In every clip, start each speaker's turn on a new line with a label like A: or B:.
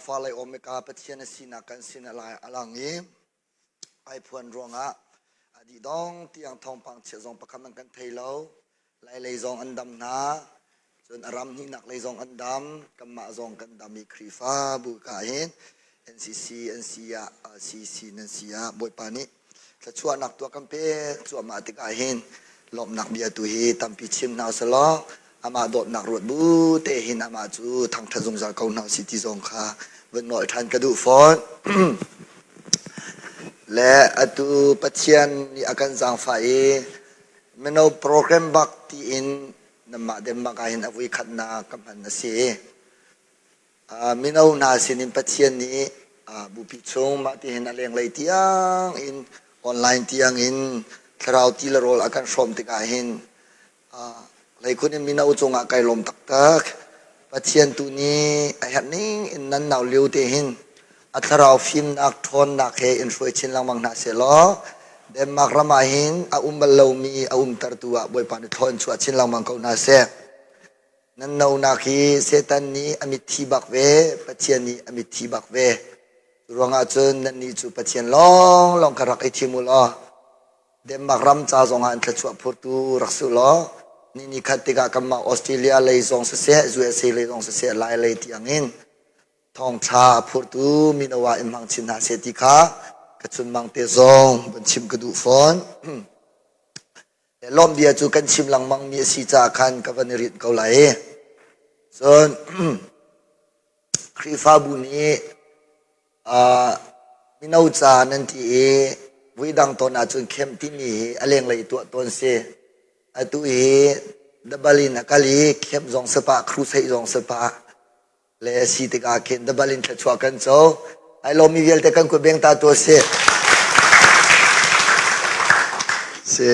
A: Alpha le Omega Pathian a sinak kan sin a lai a lang i ai phuan ruangah a dih dong tiang thawngpang chia zong pakhat man kan thei lo. Lai lei zong an dam hna. Cun a ram hnihnak lei zong an dam. Kanmah zong kan dam i Khrihfabu ka hin NCC an si ah CC nan si ah Bawipa nih thluachuahnak tuah kan pek cuahmah tikah hin lawmhnak bia tu hi tampi chim hna usih amah dawtnak ruat bu te hin amah cu thangṭhat zungzal ko hna usih ti zong kha vun nawl ṭhan ka duh fawn. Le atu Pathian nih a kan zaangfah i mino program bak tiin nanmah Denmark ah hin a vui khatnak ka hman a si. Mino hna sinin Pathian nih bupi chung mah tihin a lenglei tiang in online tiang in thlarau ti le rawl a kan hrawm tikah hin hleikhun in mino cungah kai lawm taktak. Pathian tu nih a herh ning in nan nau lio te hin a thlarau fimnak ṭhawnnak he in hruai chin lengmang hna sehlaw Denmark ram ah hin a um bal lomi a umtertu ah Bawipa nih thaw in chuah chin lengmang ko hna seh. Nan nonak hi Satan nih a mitthi bak ve, Pathian nih a mitthi bak ve. Cu ruangah cun nannih cu Pathian lawnglawng kha rak i thim u law Denmark ram ca zongah an thluachuah phurtu rak si u law ni ni khat tikah kanmah Australia lei zong siseh, USA lei zong siseh, Lai lei tiangin thawngṭha a phurtu mino ah in hmang chin hna seh ti kha ka chunmang te zong van chim ka duh fawn. Lawm bia cu kan chim lengmang mi a si caah khan ka van i rinh ko lai. Cun Khrihfabu nih uh, mino ca nan ti i vuidang tawn ahcun khem timi hi a lenglei tuah tawn si. Atu hi dabal in a kal i khem zong sapa, crusade zong sapa le a si tikah khin dabal in thluachuah kan co. Ai lawmmi vialte kan kut beng ta tu a si. Si.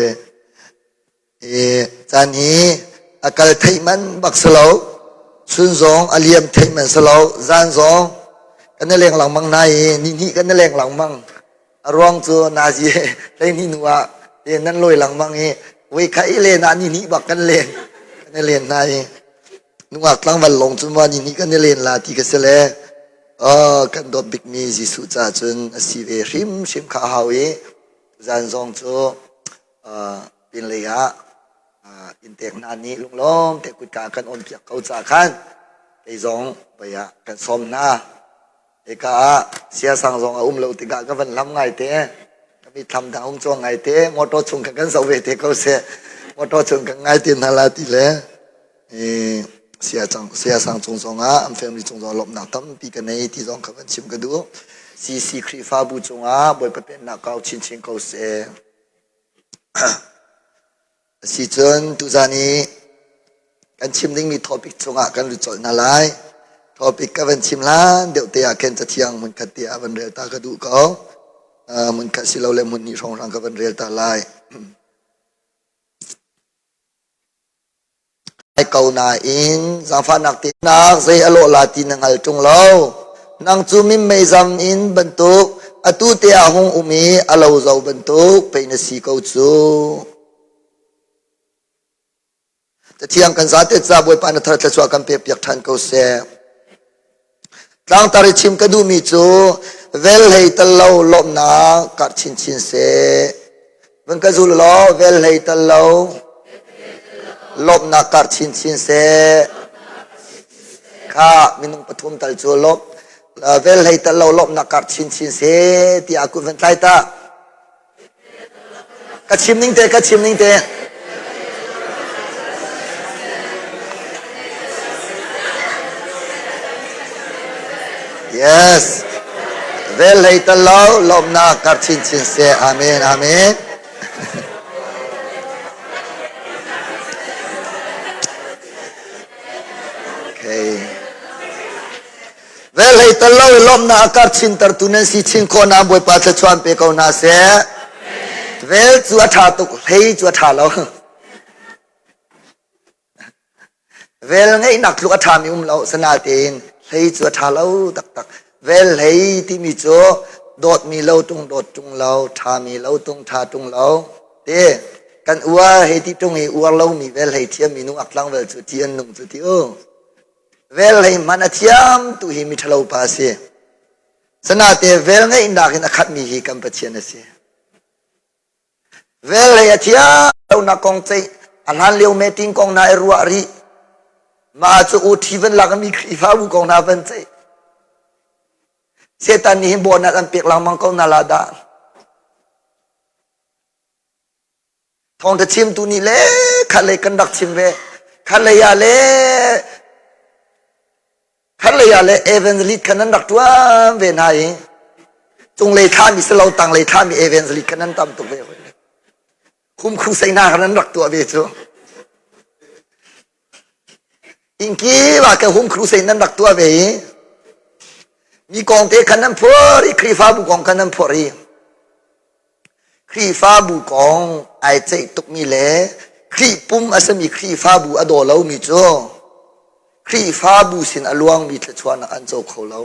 A: I caan hi a kal theih man bak si lo. Chun zong a liam theih man si lo. Zan zong kan i leng lengmang na i ni hnih kan i leng lengmang. A ruang cu nazi hleihnih hnu ah te nan lawi lengmang i voi kha i len ah ni hnih bak kan len. Kan i len hna i nungak tlangval lawng cu ma ni hnih kan i len la ti ka si le kan dawt bikmi Jesuh caah cun a si ve hrimhrim kha a hau i zan zong cu pinlei ah inntek hna nih lunglawm te kutka kan on piak ko ca khan kei zong voi ah kan sawm hna. Hika ah siasang zong a um lo tikah ka van hlam ngai te. Ka mithlam dang um cuang ngai te. Motor chung kan kan zoh ve te ko seh. Motor chung kan ngai te hna la ti le siasang cung zong ah an family cung zong lawmhnak tampi ka nei ti zong kha van chim ka duh. CC Khrihfabu cungah Bawipa pennak kau chinchin ko seh. Asicun tuzan i kan chim dingmi topic cungah kan lut colh hna lai. Topic ka van chim hlan deuh te ah khin cathiang hmunkhat te ah van rel ta ka duh ko. Hmunkhat silole hmun hnih hrawnghrang ka van rel ta lai. Ai ko nain zaangfahnak tinak zei a lawh la ti na hngal ṭung lo. Nang cu minmei zam in bantuk atu te ah hung um i a lo zo bantuk pei na si ko cu. Cathiang kan zate ca Bawipa na thar thluachuah kan pekpiak ṭhan ko seh. Tlangtar i chim ka duhmi cu vel hlei tal lo lawmhnak karh chinchin seh. Van ka zul law vel hlei tal lo lawmhnak karh chinchin seh. Kha minung pathum tal cu lawmh vel hlei tal lo lawmhnak karh chinchin seh tiah a kut van tlai ta. Ka chim ning te, ka chim ning te. Yes. Vel hlei tal lo lawmnak kar chinchin seh. Amen. Amen. Okay. Velhlei tal lo i lawmhnak a kar chintertu nan si chin khawh na Bawipa thluachuah an pe ko hna seh. Vel cu a ṭha tuk, hlei cu a ṭha lo. Vel ngeihnak tluk a ṭhami um lo, sanatein hlei cu a ṭha lo taktak. Vel hlei timi cu dawtmi lo tung dawt ṭung lo, ṭhami lo tung ṭha ṭung lo. Te kan uar hei ti ṭung i uar lomi vel hlei thiammi nungak tlangval cu ti an nung cu ti u. Vel hlei hman a thiam tu hi miṭhalo pa a si. Sanate vel ngeihnak in a khatmi hi kan Pathian a si. Vel hlei a thiam lonak kong ceih a hlan lio meeting kong na i ruah rih. Mah cu u ṭhi van lak mi Khrihfabu kong na van ceih. Satan nih hin bawhnak an pek lengmang ko na la dah. Thawngṭha chimtu nih le khatlei kan rak chim ve. Khatlei ah le khatlei ah le evangelist kha nan rak ṭuan ve hna i cunglei thlami si lo tanglei thlami evangelist kha nan tam tuk ve. Hum crusade hna kha nan rak tuah ve cu. Inki ah ka hum crusade nan rak tuah ve i mi kong te khan nan phor i Khrihfabu kong khan nan phor i Khrihfabu kong ai ceih tukmi le Khrih pum a simi Khrihfabu a daw lomi cu Khrihfabu sin a luangmi thluachuahnak an co kho lo.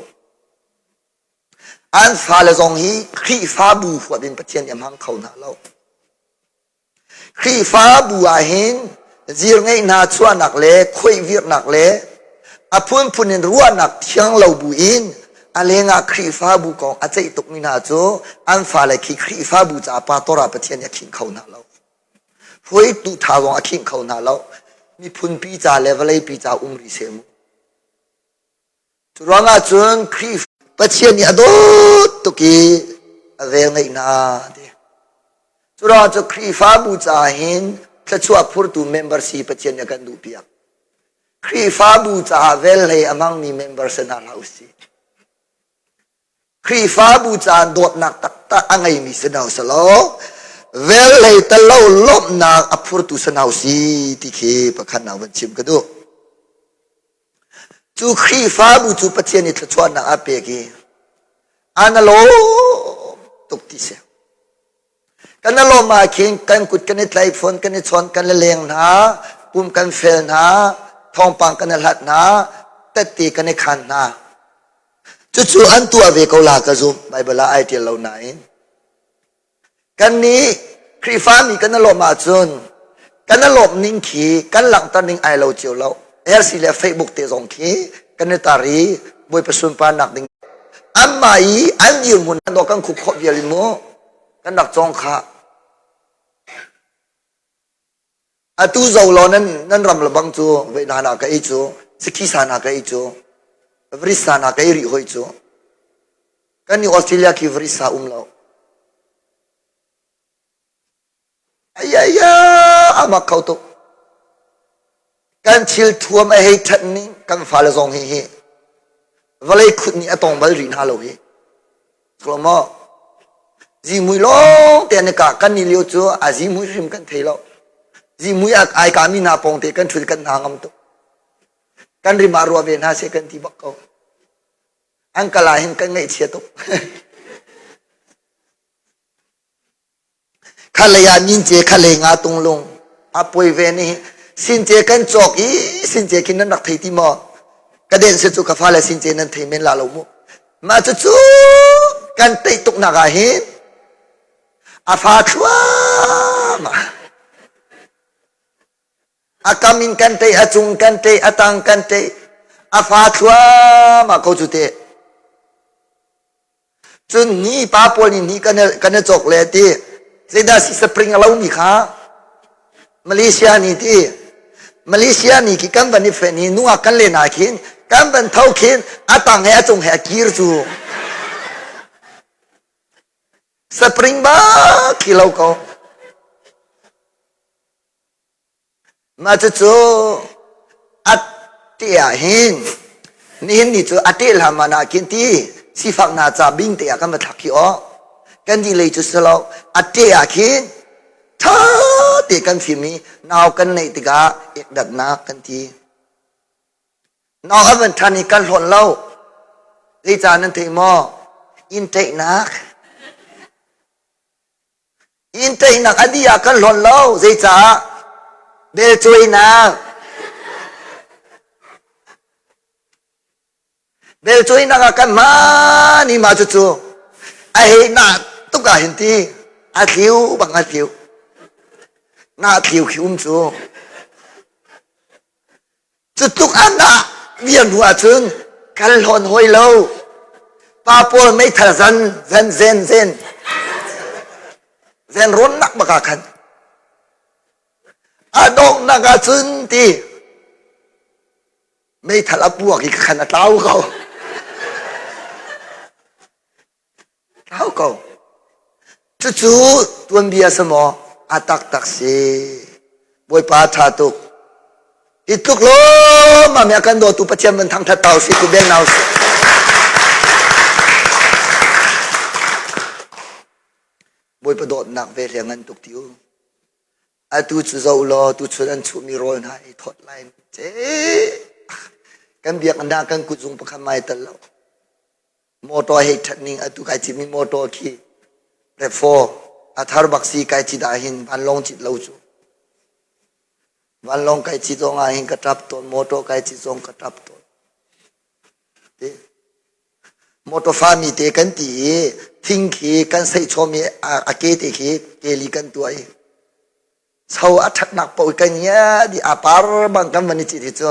A: An fale zong hi Khrihfabu huap in Pathian nih a hmang kho hna lo. Khrihfabu ah hin zirngeih hna chuahnak le khuaihvirhnak le a phunphun in ruahnak thiang lo bu in a lengah Khrihfabu kong a ceih tukmi hna cu an fale khi Khrihfabu caah pastor ah Pathian nih a khinh kho hna lo. Hruaitu ṭha zong a khinh kho hna lo. Miphunpi ca le vawleipi ca um rih seh mu. Cu ruangah cun Khrih Pathian nih a dawt tuk i a vel ngeih hna ti. Cu ruangah cu Khrihfabu caah hin thluachuah phurtu member si Pathian nih a kan duhpiak. Khrihfabu caah velhlei a hmangmi member si hna hlah usih. Khrihfabu caan dawtnak taktak a ngeimi si hna usih law velhlei tal lo lawmhnak a phurtu si hna usih ti khi pakhatnak van chim ka duh. Cu Khrihfabu cu Pathian nih thluachuahnak a pek i an a lawm tuk ti si. Kan a lawm ah khin kan kut kan i tlaih fawn, kan i chawn, kan i leng hna, pum kan fel hna, thawngpang kan i hlat hna, tette kan i khan hna. Cucu an tuah ve ko la ka zumh, Baibal ah ai ṭial lo nain. Kannih Khrihfami kan i lawmh ahcun kan i lawmh ning khi kan langhter ning ai lo cio lo. RC le Facebook te zong khi kan i tar i Bawipa sunparnak ding anmah i an dirhmun an kan khup khawh vial in mu kan rak cawng khah. Atu zo law nan nan ram le bang cu veihna na ka ei cu sakhi sa na ka ei cu vrisa na ka ei rih hoi cu Kan i Australia khi vrisa um lo. Ayaya a mak kho tuk. Kan thil thuam a hei that ning kan fale zong hi hi vawlei khut nih a tong bal rih hna lo hi. Maw? Zimui lawng te an i kah kan ni lio cu a zimui hrim kan thei lo. Zimui ai kami hna pawng te kan thul kan hna ngam tuk. Kan rim ah ruah ve hna seh kan ti bak ko. An kal ah hin kan ngaihchia tuk. Khalei ah nince khalei nga tunglung a poi ve ni since kan cawk i since khi nan rak thei ti maw ka den se cu ka fale since nan thei men la lo mu mah cucu kan teih tuk nak ah hin a fa thluahmah A kam in kan ṭeih, a cung kan ṭeih, a tang kan ṭeih, a fa thluahmah ko cu teh. Cun ni pa pawl nih ni kan kan i cawk le ti zeidah si spring a lomi kha Malaysia nih ti Malaysia nih khi kan van i fen i nungak kan len ah khin kan van tho khin a tang he a cung he a kir cu spring bak khi lo ko Mah cucu a te ah hin nihin ni cu a te hlam ah khin ti sifak hna ca bing te ah kan va thlak khi aw kan di lei cu si lo a te ah khin ṭha te kan fim i nau kan neih tikah ekdatnak kan ti nau a van ṭhan i kan hlawnh lo zeicah nan thei maw inn ṭeihnak Inn teinak a dih ah kan hlawnh lo. Zeicah? Belcuainak. Belcuainak ah kan hmaan i mah cucu a hei nah tuk ah hin ti a tliu bang a tliu. Nah tliu khi um cu. Cu tluk an nah. viar hnu ahcun kal hlawn hawi lo. Pa pawl meithal zan zan zen zen zen rawn nak bak ah khan a donghnak ahcun ti meithal a puak i khan a tlau ko. Tlau ko. Cucu tuanbia si maw? A taktak si. Bawipa ṭha tuk. Hi tluk lawmmam a kan dawtu Pathian van thangṭhat ta usih ku beng nau sih. Bawipa dawtnak ve hle ngan tuk ti u. Atu cu zoh law tuchun an chuhmi rawl hna i thawt lai ce. Kan biakinn ah kan kutzung pakhat mai tel lo. Motor hei ṭhat ning atu kai citmi motor khi RAV4 a thar bak si kai cit ah hin vanlawng cit lo cu. Vanlawng kai cit zong ah hin ka ṭap tawn, motor kai cit zong ka ṭap tawn. Motor fami te kan ti i thing khi kan seih chom i a ke te khi keli kan tuah i so a ṭhatnak paoh kan ngia di a par bang kan van i cit hi cu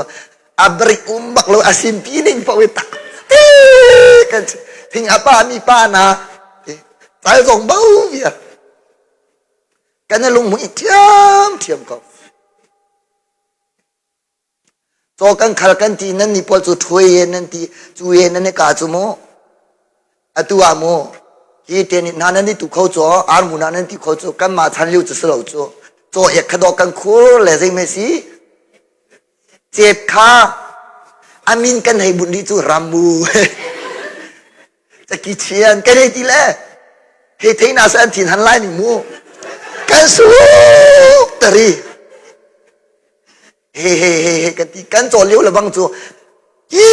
A: a brik um bak lo a simpi ning paoh i tak ti kan thing a pa mi pa na cal zong bo viar kan i lunghmuih ṭhiam ṭhiam ko. Caw kan khal kan ti nan nih pawl cu ṭhuai he nan ti cu he nan i ka cu mu. Atu ah mu hi te nih hna nan i tu kho cu armu hna nan ti kho cu kanmah chan lio cu si lo cu. Caw ek kha dawh kan khur le zei mei si cep kha a min kan hei bunh rih cu ramu caki chian kan hei ti le hei thei na sa an thin han lai ning mu kan suk tari he he he he kan ti kan cawl lio le bang cu hi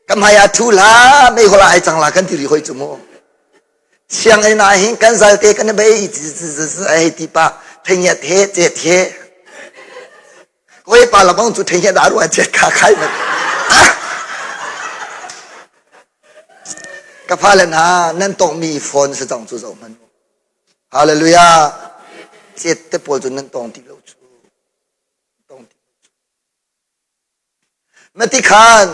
A: ka hmai ah thu la mei hola ai cang la kan ti ri hoi cu mu. Sianginn ah hin kan zalte kan i bei hei ti pa theingiat he cet he koi pa la bang cu theingiat a ruah cet kha khai man ka fale hna nan tongmi phone si cang cu zoh hmanh. Hallelujah. Cet te pawl cu nan tong ti lo cu. Tong ti lo cu. Mati khan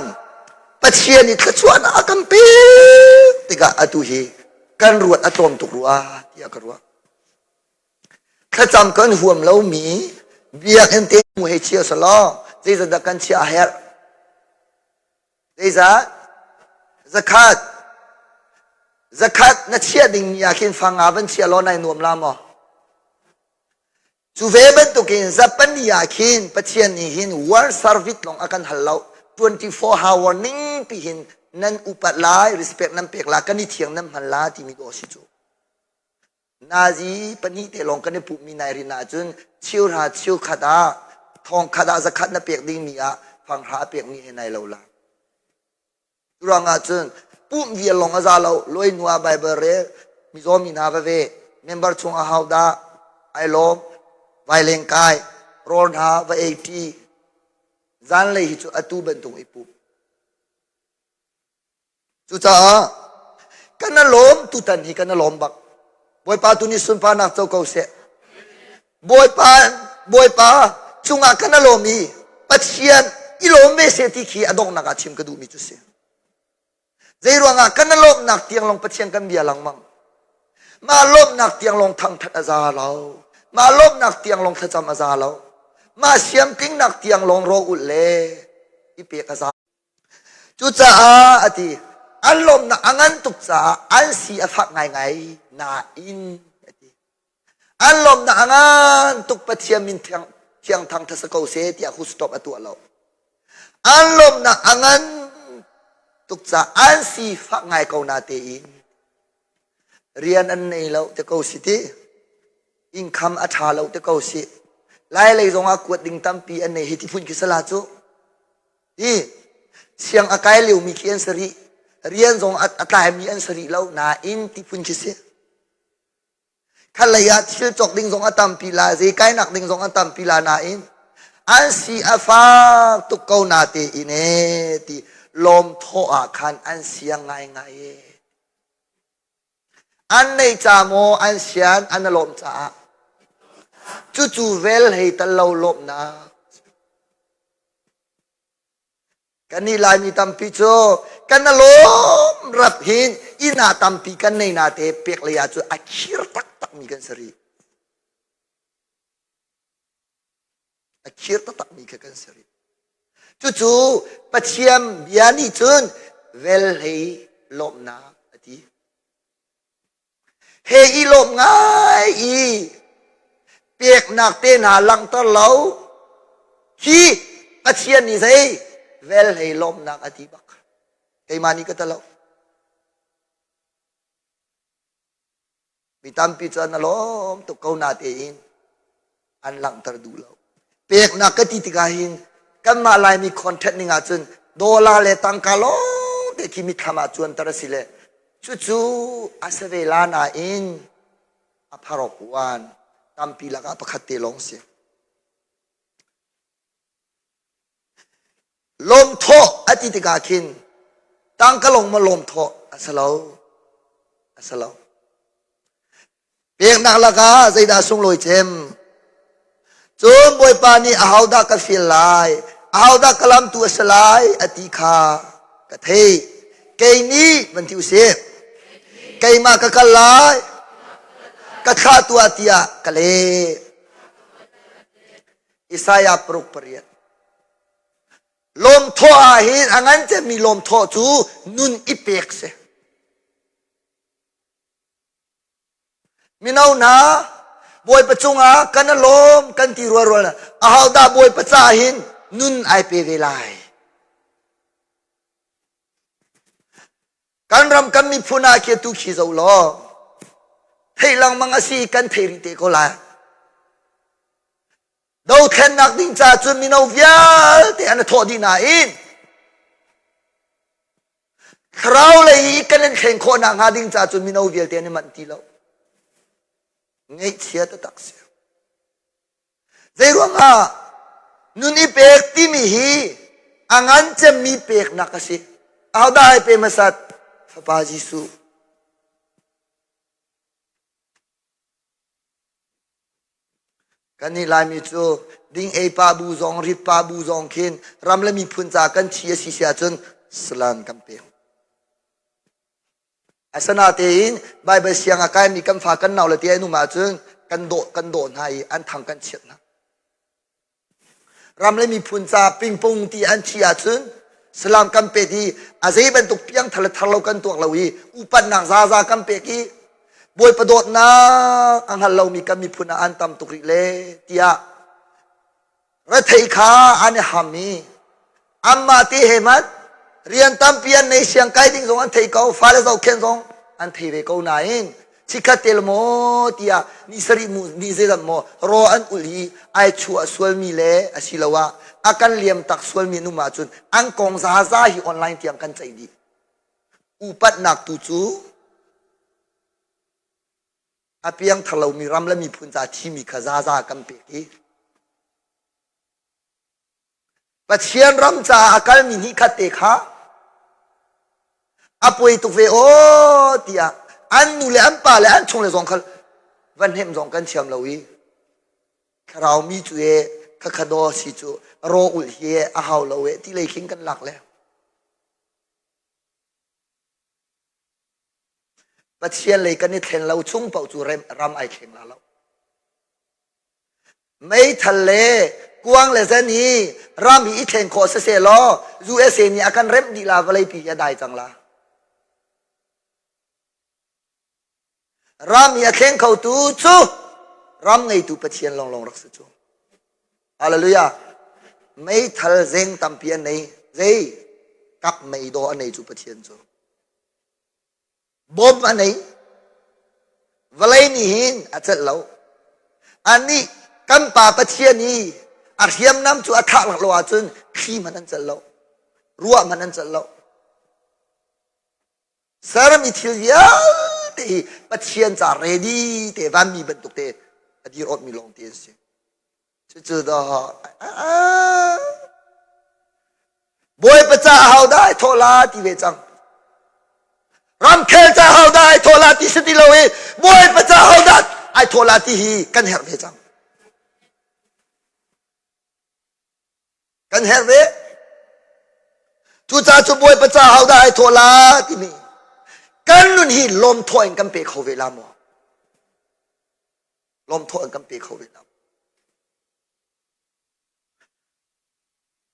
A: Pathian i thluachuahnak a kan pek tikah atu hi kan ruat a tlawm tuk rua tiah ka ruah. Thlacam kan huam lomi biakinn te mu hei chia selaw zeizat dah kan chiah a herh? Zeizat? Zakhat. Zakhat na chiah dingmi ah khin fanga van chia law nai nuam la maw? Cu ve bantukin zapani ah khin Pathian nih hin war service lawng a kan hal lo. 24 hour ning pi hin nan upat lai, respect nan pek la, kan i thiang nan hman la timi dawh si cu. Nazi pahnih te lawng kan i pumhmi nai rin ahcun cheuhra cheukhat ah thongkhat ah zakhat na pek dingmi ah fanghra a pekmi he nai lo la. Cu ahcun pumh vial lawng a za lo. Lawi hnu ah Bible rel, mizaw mi hna va ve, member chung a hau dah, ai lawm, vaileng kai, rawl hna va ei ṭi. Zanlei hi cu atu bantuk i pumh. Cucaah kan a lawm tutan hi kan a lawm bak. Bawipa tu nih sunparnak co ko seh. Bawipa Bawipa cungah kan a lawm i Pathian i lawm ve seh ti khi a donghnak ah chim ka duhmi cu si. Zei ruangah kan a lawmhnak tiang lawng Pathian kan bia lengmang. Mah lawmhnak tiang lawng thangthat a za lo. Mah lawmhnak tiang lawng thlacam a za lo. Mah siamtlingnak tiang lawng raw ulh le i pek a za. Cucaah a ti, an lawmhnak a ngan tuk caah an si a fak ngaingai nain a ti. An lawmhnak a ngan tuk Pathian min thiang, thiang thang tha si ko seh tiah stop a tuah lo. An lawmhnak a ngan tuk caah an si fak ngai ko na tein rian an nei lo te ko si ti. Income a ṭha lo te ko si. Lai lei zong ah kuat ding tampi an nei hi ti phun khi sala cu. Hi siang a kai liomi khi an si rih. Rian zong a tlaimi an si rih lo nain ti phun khi si. Khalei ah thil cawk ding zong a tampi la, zei kainak ding zong a tampi la nain an si a fak tuk ko na te in e ti lawm thawh ah khan an siang ngaingai e. An nei ca maw an sian an a lawm caah cucu vel hei tal lo lawmhnak. Kannih Laimi tampi cu kan lawm rap hin inn ah tampi kan nei na te pek lei ah cu a khir taktakmi kan si rih. A khir taktakmi kha kan si rih. Cucu Pathian bia nih cun velhlei lawmhnak a ti. He i lawm ngai i peknak te hna langhter lo hi Pathian nih zei velhlei lawmhnak a ti bak. Keimah nih ka ta lo. Mi tampi cu an lawm tuk ko natein an langhter duh lo. Peknak ka ti tikah hin kanmah Laimi content ning ahcun dollar le tangka lawng te khi mitthlam ah cuanter a si le cucu a si ve la nain a pharok uan tampi lakah pakhat te lawng si. Lawmthawh a ti tikah khin tangka lawng ma lawmthawh a si lo. A si lo. Peknak lakah zeidah sunglawi cem? Cun Bawipa nih ahodah ka fial lai, ahodah ka lamtu a si lai a ti kha ka theih. Kei nih van ti usih, keimah ka kal lai, ka thlah tuah tiah ka leh. Isaiah paruk pariat. Lawmthawh ah hin a ngan cemmi lawmthawh cu nun i pek si. Mino hna, Bawipa cungah kan i lawm kan ti rualrual ahodah Bawipa caah hin nun ai pe ve lai. Kan ram kan miphun ah khi tu khi zo law theih lengmang a si kan thei rih te ko lai. Dothlennak ding ca cun mino vialte an i thawh dih nain thlarau lei i kan in thleng khawh nakhnga ding ca cun mino vialte an i manh ti lo. Ngaihchia taktak si. Zeiruangah nun i pek timi hi a ngan cemmi peknak a si. Ahodah ai pe hmasat? Fapa Jesuh. Kannih Laimi cu ding ei pa bu zong rit pa bu zong khin ram le miphun ca kan thi a si si ahcun salan kan pek. Asinatein Baibal siang a kaimi kan fa kan nau le ti an um ahcun kan dawh kan dawh hna i an thang kan chiat hna. Ram le miphun ca pingpong ti an thi ahcun salam kan pek i a zei bantuk piangthar le thar lo kan tuak lo i upatnak zaza kan pek i Bawipa dawtnak a hngal lomi kan miphun ah an tam tuk rih le tiah rethei kha an i ham i anmah te he hmanh rian tampi an nei siang kai ding zong an thei ko fale zohkhenh zong an thei ve ko nain chikkhat te maw tiah ni sarih mu ni zeizat maw raw an ulh i ai chuah sualmi le asiloah a kan liam tak sualmi an um ahcun an kong zaza hi online tiang kan ceih dih upatnak tu cu a piangthar lomi ram le miphun ca thimi kha zaza kan pek i Pathian ram caah a kalmi hnihkhat te kha a puai tuk ve aw tiah an nu le an pa le an chung le zong kha van hnemh zong kan thiam lo i thlarau mi cu e khakha daw si cu raw ulh hi e a hau lo e ti lei khin kan lak le Pathian lei kan i thlen lo chung paoh cu ram ai thleng la lo. Meithal le kuang le zen hi ram hi i thleng khawh siseh law USA nih a kan remh dih la vawleipi hi a dai cang la. Ram hi a thleng khotu cu ram ngeitu Pathian lawnglawng rak si cu. Hallelujah. Meithal zeng tampi an nei. Zei? Kap mei daw a nei cu Pathian cu. Bom a nei. Vawlei nih hin a celh lo. Anih kan pa Pathian i a hriamnam cu a thah lak lo ahcun thli hmanh an celh lo. Ruah hmanh an celh lo. Sermi thil vialte hi Pathian ca ready te vanmi bantuk te a dir awtmi lawng te an si. Cucu dah Bawipa ca ahodah ai thawh la ti ve cang. Ramkhel ca ahodah ai thawh la ti si ti lo i Bawipa ca ahodah ai thawh la ti hi kan herh ve cang. Kan herh ve. Cucaah cu Bawipa ca hodah ai thawh la timi kan nun hi lawmthawh in kan pe kho ve la maw? Lawmthawh in kan pe kho ve la maw?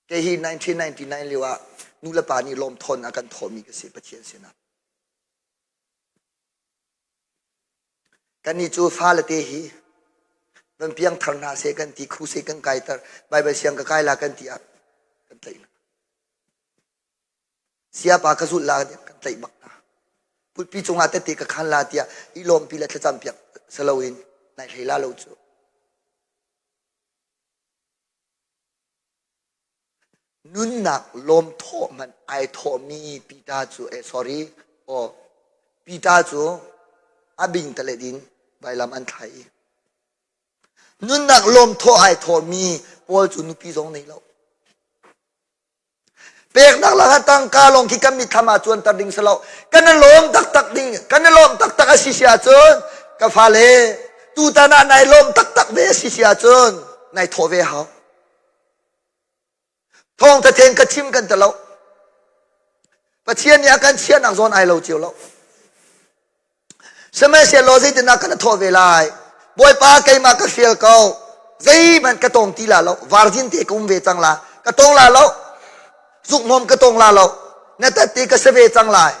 A: Kei hi 1999 lio ah nu le pa nih lawmthawn a kan thawhmi ka si Pathian sinah. Kannih cu fale te hi van piangthar hna seh kan ti, crusade kan kaiter, Baibal siang ka kai la kan ti ah kan tlaih hna. Siapa ka zulh la kan tlaih bak hna. Pulpi cungah tette ka khan la tiah i lawmpi le thlacam piak saloin nai hlei la lo cu. Nunnak lawmthawh hmanh ai thawhmi Peter cu eh sorry aw Peter cu a bingtalet in vailam an thlai i nunnak lawmthawh ai thawhmi Paul cu nupi zong nei lo. Peknak lakah tangka lawng khi kan mitthlam ah cuanter ding si lo. Kan i lawm taktak ding, kan i lawm taktak a si si ahcun ka fale tutan ah nai lawm taktak ve a si si ahcun nai thawh ve hau. Thawngtha then ka chim kan ti lo. Pathian nih a kan chiahnak zawn ai lo cio lo. Sihmanhsehlaw zeitindah kan thawh ve lai? Bawipa keimah ka fial ko. Zeihmanh ka tong ti la lo. Virgin te ka um ve cang la. Ka tong la lo. Zukmom ka tong la lo. Na tat te ka si ve cang lai.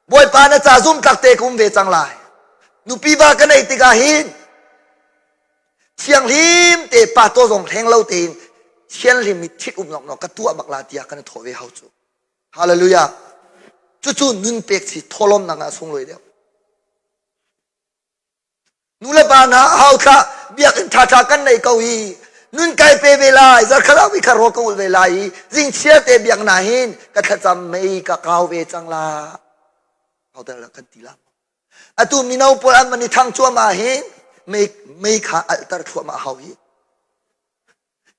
A: Bawipa na ca zumtlak te ka um ve cang lai. Nupi va ka neih tikah hin thianghlim te pa to zong hleng lo tein thianghlim i thit um nok ka tuah bak la tiah kan thawh ve hau cu. Hallelujah. Cucu nun pek si thawlawmnak ah sunglawi deuh. Nu le pa hna hau thlah biakinn ṭhaṭha kan nei ko i nun kai pe ve lai zarkhat ah kha rawl ka ulh ve lai i zingchiar te biak na hin ka thlacam mei ka kau ve cang la. Hotel kan ti la. Atu mino pawl an van i thang cuahmah hin mei, mei kha alhter thluahmah hau hi.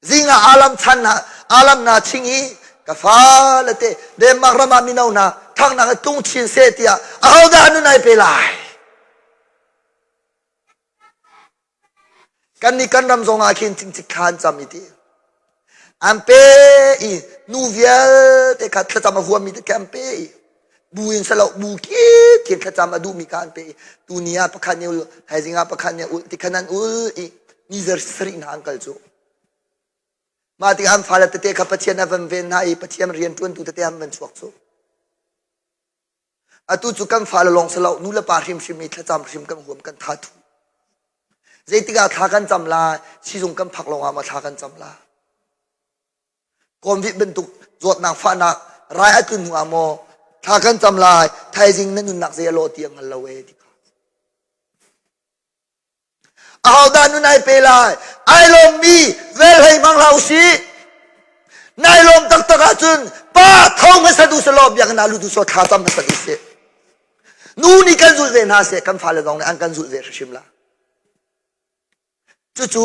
A: Zing ah alam chan na alam na ching i ka fale te Denmark ram ah mino hna thangnak i tlung chin seh tiah ahodah nun ai pe lai? Kan nih kan ram zong ah khin cingcik thla an cam i ti. An pe i nu vialte kha thlacam a huammi te an pe i bu in salo bu kip khin thlacam a duhmi kha an pe i tuni ah pakhat nih ul thaizing ah pakhat nih ul ti khan an ul i ni zer sarih hna an kal cu. Mah tikah an fale tete kha Pathian a van ven hna i Pathian rian ṭuantu tete an van chuak cu. Atu cu kan fale lawng si lo, nu le pa hrimhrim i thlacam hrim kan huam, kan tha thu. Zeitik ah thla kan cam la, sizung kan phak lawng ah maw thla kan cam la. Kawmvih bantuk zawtnak fahnak rai a tlun hnu ah maw thla kan cam lai, thaizing na nunnak zei a lawh ti a hngal lo e ti kha. Ahodah nun ai pe lai? Ai lawmmi velhlei hmang hlah usih. Nai lawm taktak ahcun pa tho hmasa duh selaw biakinn ah lut usih thla cam hmasa duh sih. Nu nih kan zulh ve hna seh kan fale zong nih an kan zulh ve hrimhrim la. Cucu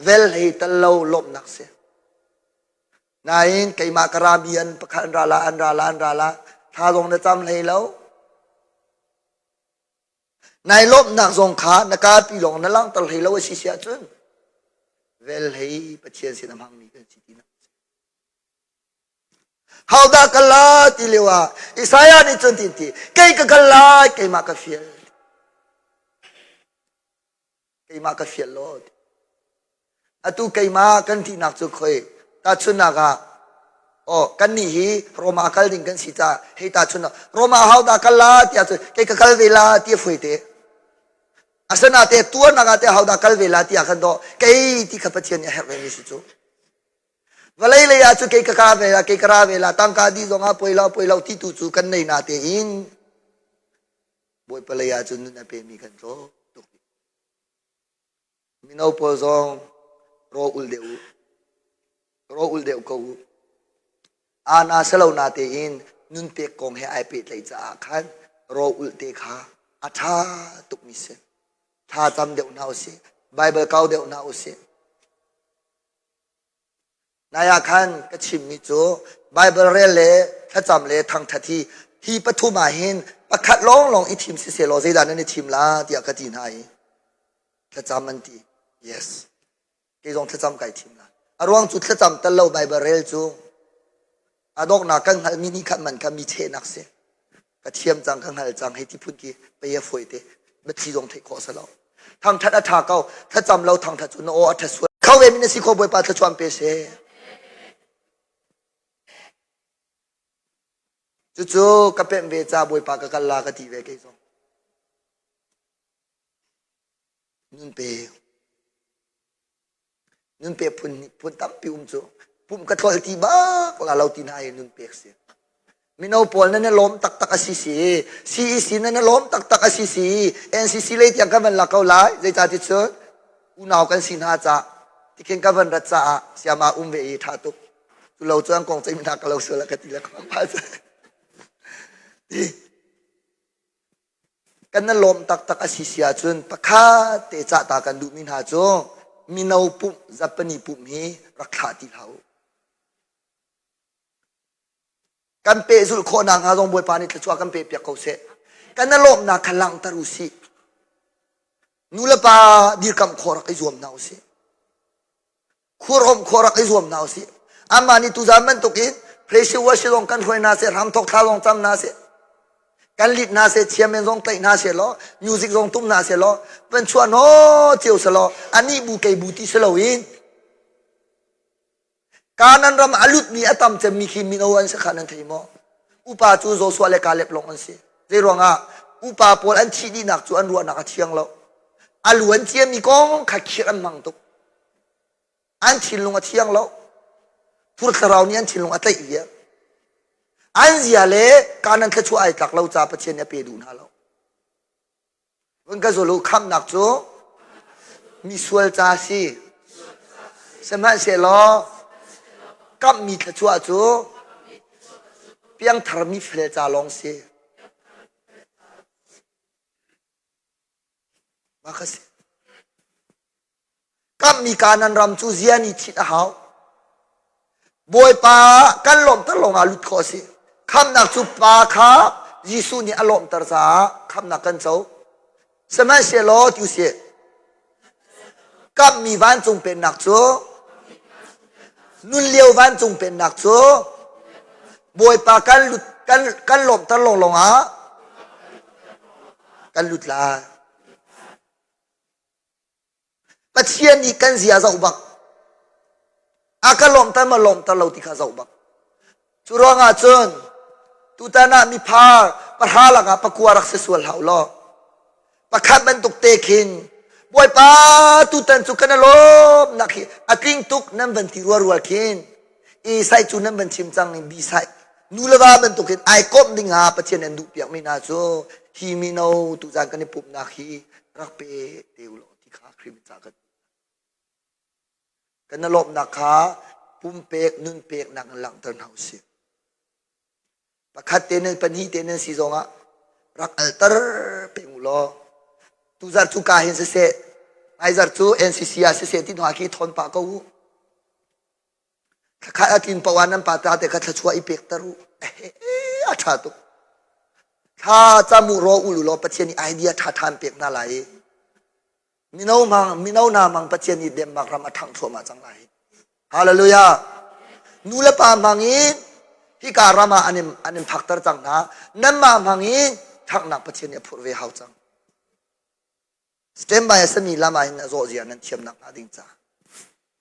A: velhlei tal lo lawmhnak si. Nain keimah ka rami an pakhat an ra la an ra la an ra la thla zong na cam hlei lo. Nai lawmhnak zong kha na kapi lawng na langhter hlei lo a si si ahcun velhlei Pathian sin a hmangmi kan si ti Hodah kal la ti lio ah Isaiah nih cun tin ti kei ka kal lai keimah ka fial keimah ka fial law Atu keimah kan tinak cu khoi tahchunhnak ah oh kannih hi Roma kal ding kan si caah hei tahchunhnak Roma hau dah kal la tiah cun kei ka kal ve la ti a foi te. Asana te tuarnak ah te hau dah kal ve la tiah khan dawh kei ti kha Pathian nih a herh vemi si cu. Vawlei lei ah cu kei ka ka ve la kei ka ra ve la tangka di zong ah poi lo poi lo ti tu cu kan nei na te in Bawipa lei ah cun nun a pemi kan tlawm tuk. Mino pawl zong raw ul deuh u. Raw ul deuh ko u. Ana selo na tein nun pek kong he ai pehtlaih caah khan raw ul te kha a ṭha tukmi si. Thla cam deuh hna usih. Bible kau deuh hna usih. Nai ah khan ka chimmi cu Baibal rel le thlacam le thangṭhat hi hi pathum ah hin pakhat lawnglawng i thim siseh law zeidah nan i thim la tiah ka ti hna i thlacam an ti. Yes. Kei zong thlacam kai thim la. A ruang cu thlacam tal lo Baibal rel cu. A donghnak kan hngalhmi nih khan man kha mi chehnak si. Ka thiam cang, ka hngal cang, hei ti phun khi pei a fawi te. Biathli zong theih khawh a si lo. Thangṭhat a ṭha ko. Thlacam lo thangṭhat cu na aw a ṭha sual. Kho ve mi na si kho Bawipa thluachuah an pe seh. Cucu ka pemh ve ca Bawipa ka kal la ka ti ve kei zong. Nun pe. Nun pek phun phun tampi um cu. Pumh ka tlol ti bak la lo ti hna i nun pek si. Mino pawl nan i lawm taktak a si si. CEC nan i lawm taktak a si si. NCC lei tiang kan van lak ko lai. Zeicah ti cun unau kan si hna ca tikhin ka van rat caah siama um ve i ṭha tuk. Cu lo cu an kong ceih hna ka lo sual ka ti le ka pa Kan na lawm taktak a si si ahcun pakhat te cah ta kan duhmi hna cu mino pumh zapani pumh hi rak thlah ti hlah u. Kan pehzulh khawhnak hnga zong Bawipa nih thluachuah kan pehpiak ko seh. Kan na lawmhnak kha langhter u sih. Nu le pa dirkamh khawh rak i zuam hna u sih. Khuarawm khawh rak i zuam hna usih. Amah nih tuzan bantukin pressure wash zong kan hruai hna seh, ramthok thla zong cam hna seh, kan lit hna seh, chairman zong tlaih hna seh law, music zong tum hna seh law, van chuah naw cio seh law, anih bu kei bu ti si loin Kanan ram a lutmi a tam cemmi khi mino an si kha nan thei maw? Upa cu Joshua le Caleb lawng an si. Zei ruangah upa pawl an thih dihnak cu an ruahnak a thiang lo. A luan ciami kong kha khirh an hmang tuk. An thinlung a thiang lo. Thur thlarau nih an thinlung a tlaih viar. An zia le kanan thluachuah ai tlak lo ca Pathian nih a pe duh hna lo. Vun ka zul u khamhnak cu misual ca a si. Sihmanhsehlaw kamhmi thluachuah cu piangthar mi fel ca lawng si. Mah kha si. Kamhmi Kanaan ram cu zia nih thit a hau. Bawipa kan lawmhter lawngah lut khawh a si. Khamhnak cu Pa kha Jesuh nih a lawmhter caah khamhnak kan co. Sihmanhsehlaw ti usih, kamhmi vancung pennak cu nun lio vancung pennak cu Bawipa kan lut kan kan lawmhter lawnglawng ah kan lut lai. Pathian nih kan zia zoh bak. A ka lawmhter ma lawmhter lo ti kha zoh bak. Cu ruangah cun tutan ah miphar pahra lakah pakua rak si sual hau law pakhat bantuk te khin Bawipa tutan cu kan i lawmnak hi a tling tuk nan van ti rual rual khin A sai cu nan van chim cang i B sai nu le va bantuk in ai komh ding ah Pathian an duh piakmi hna cu hi mino tuzan kan i pumhnak hi rak pe te u law ti kha Khrih min ca kan kan na lawmhnak kha pumpek nunpeknak in langhter hna usih. Pakhat te nan pahnih te nan si zongah rak alter peng u law tuzar cu ka hin siseh hmaizar cu NCC ah siseh ti hna khi thawn pah ko u. Thlakhat a tlin paoh ah nan pa ta te kha thluachuah i pekter u. A ṭha tuk. Thla cam u raw u law Pathian nih idea ṭha ṭha an pek hna lai i mino hmang mino hna hmang Pathian nih Denmark ram a ṭhangh thluahmah cang lai. Hallelujah. Nu le pa hmang in hika ram ah an in, an in phakter cang hna. Nanmah hmang in ṭhanghnak Pathian nih a phurh ve hau cang. Standby a sami lam ah hin a zawh zia nan thiam nak hnga ding ca.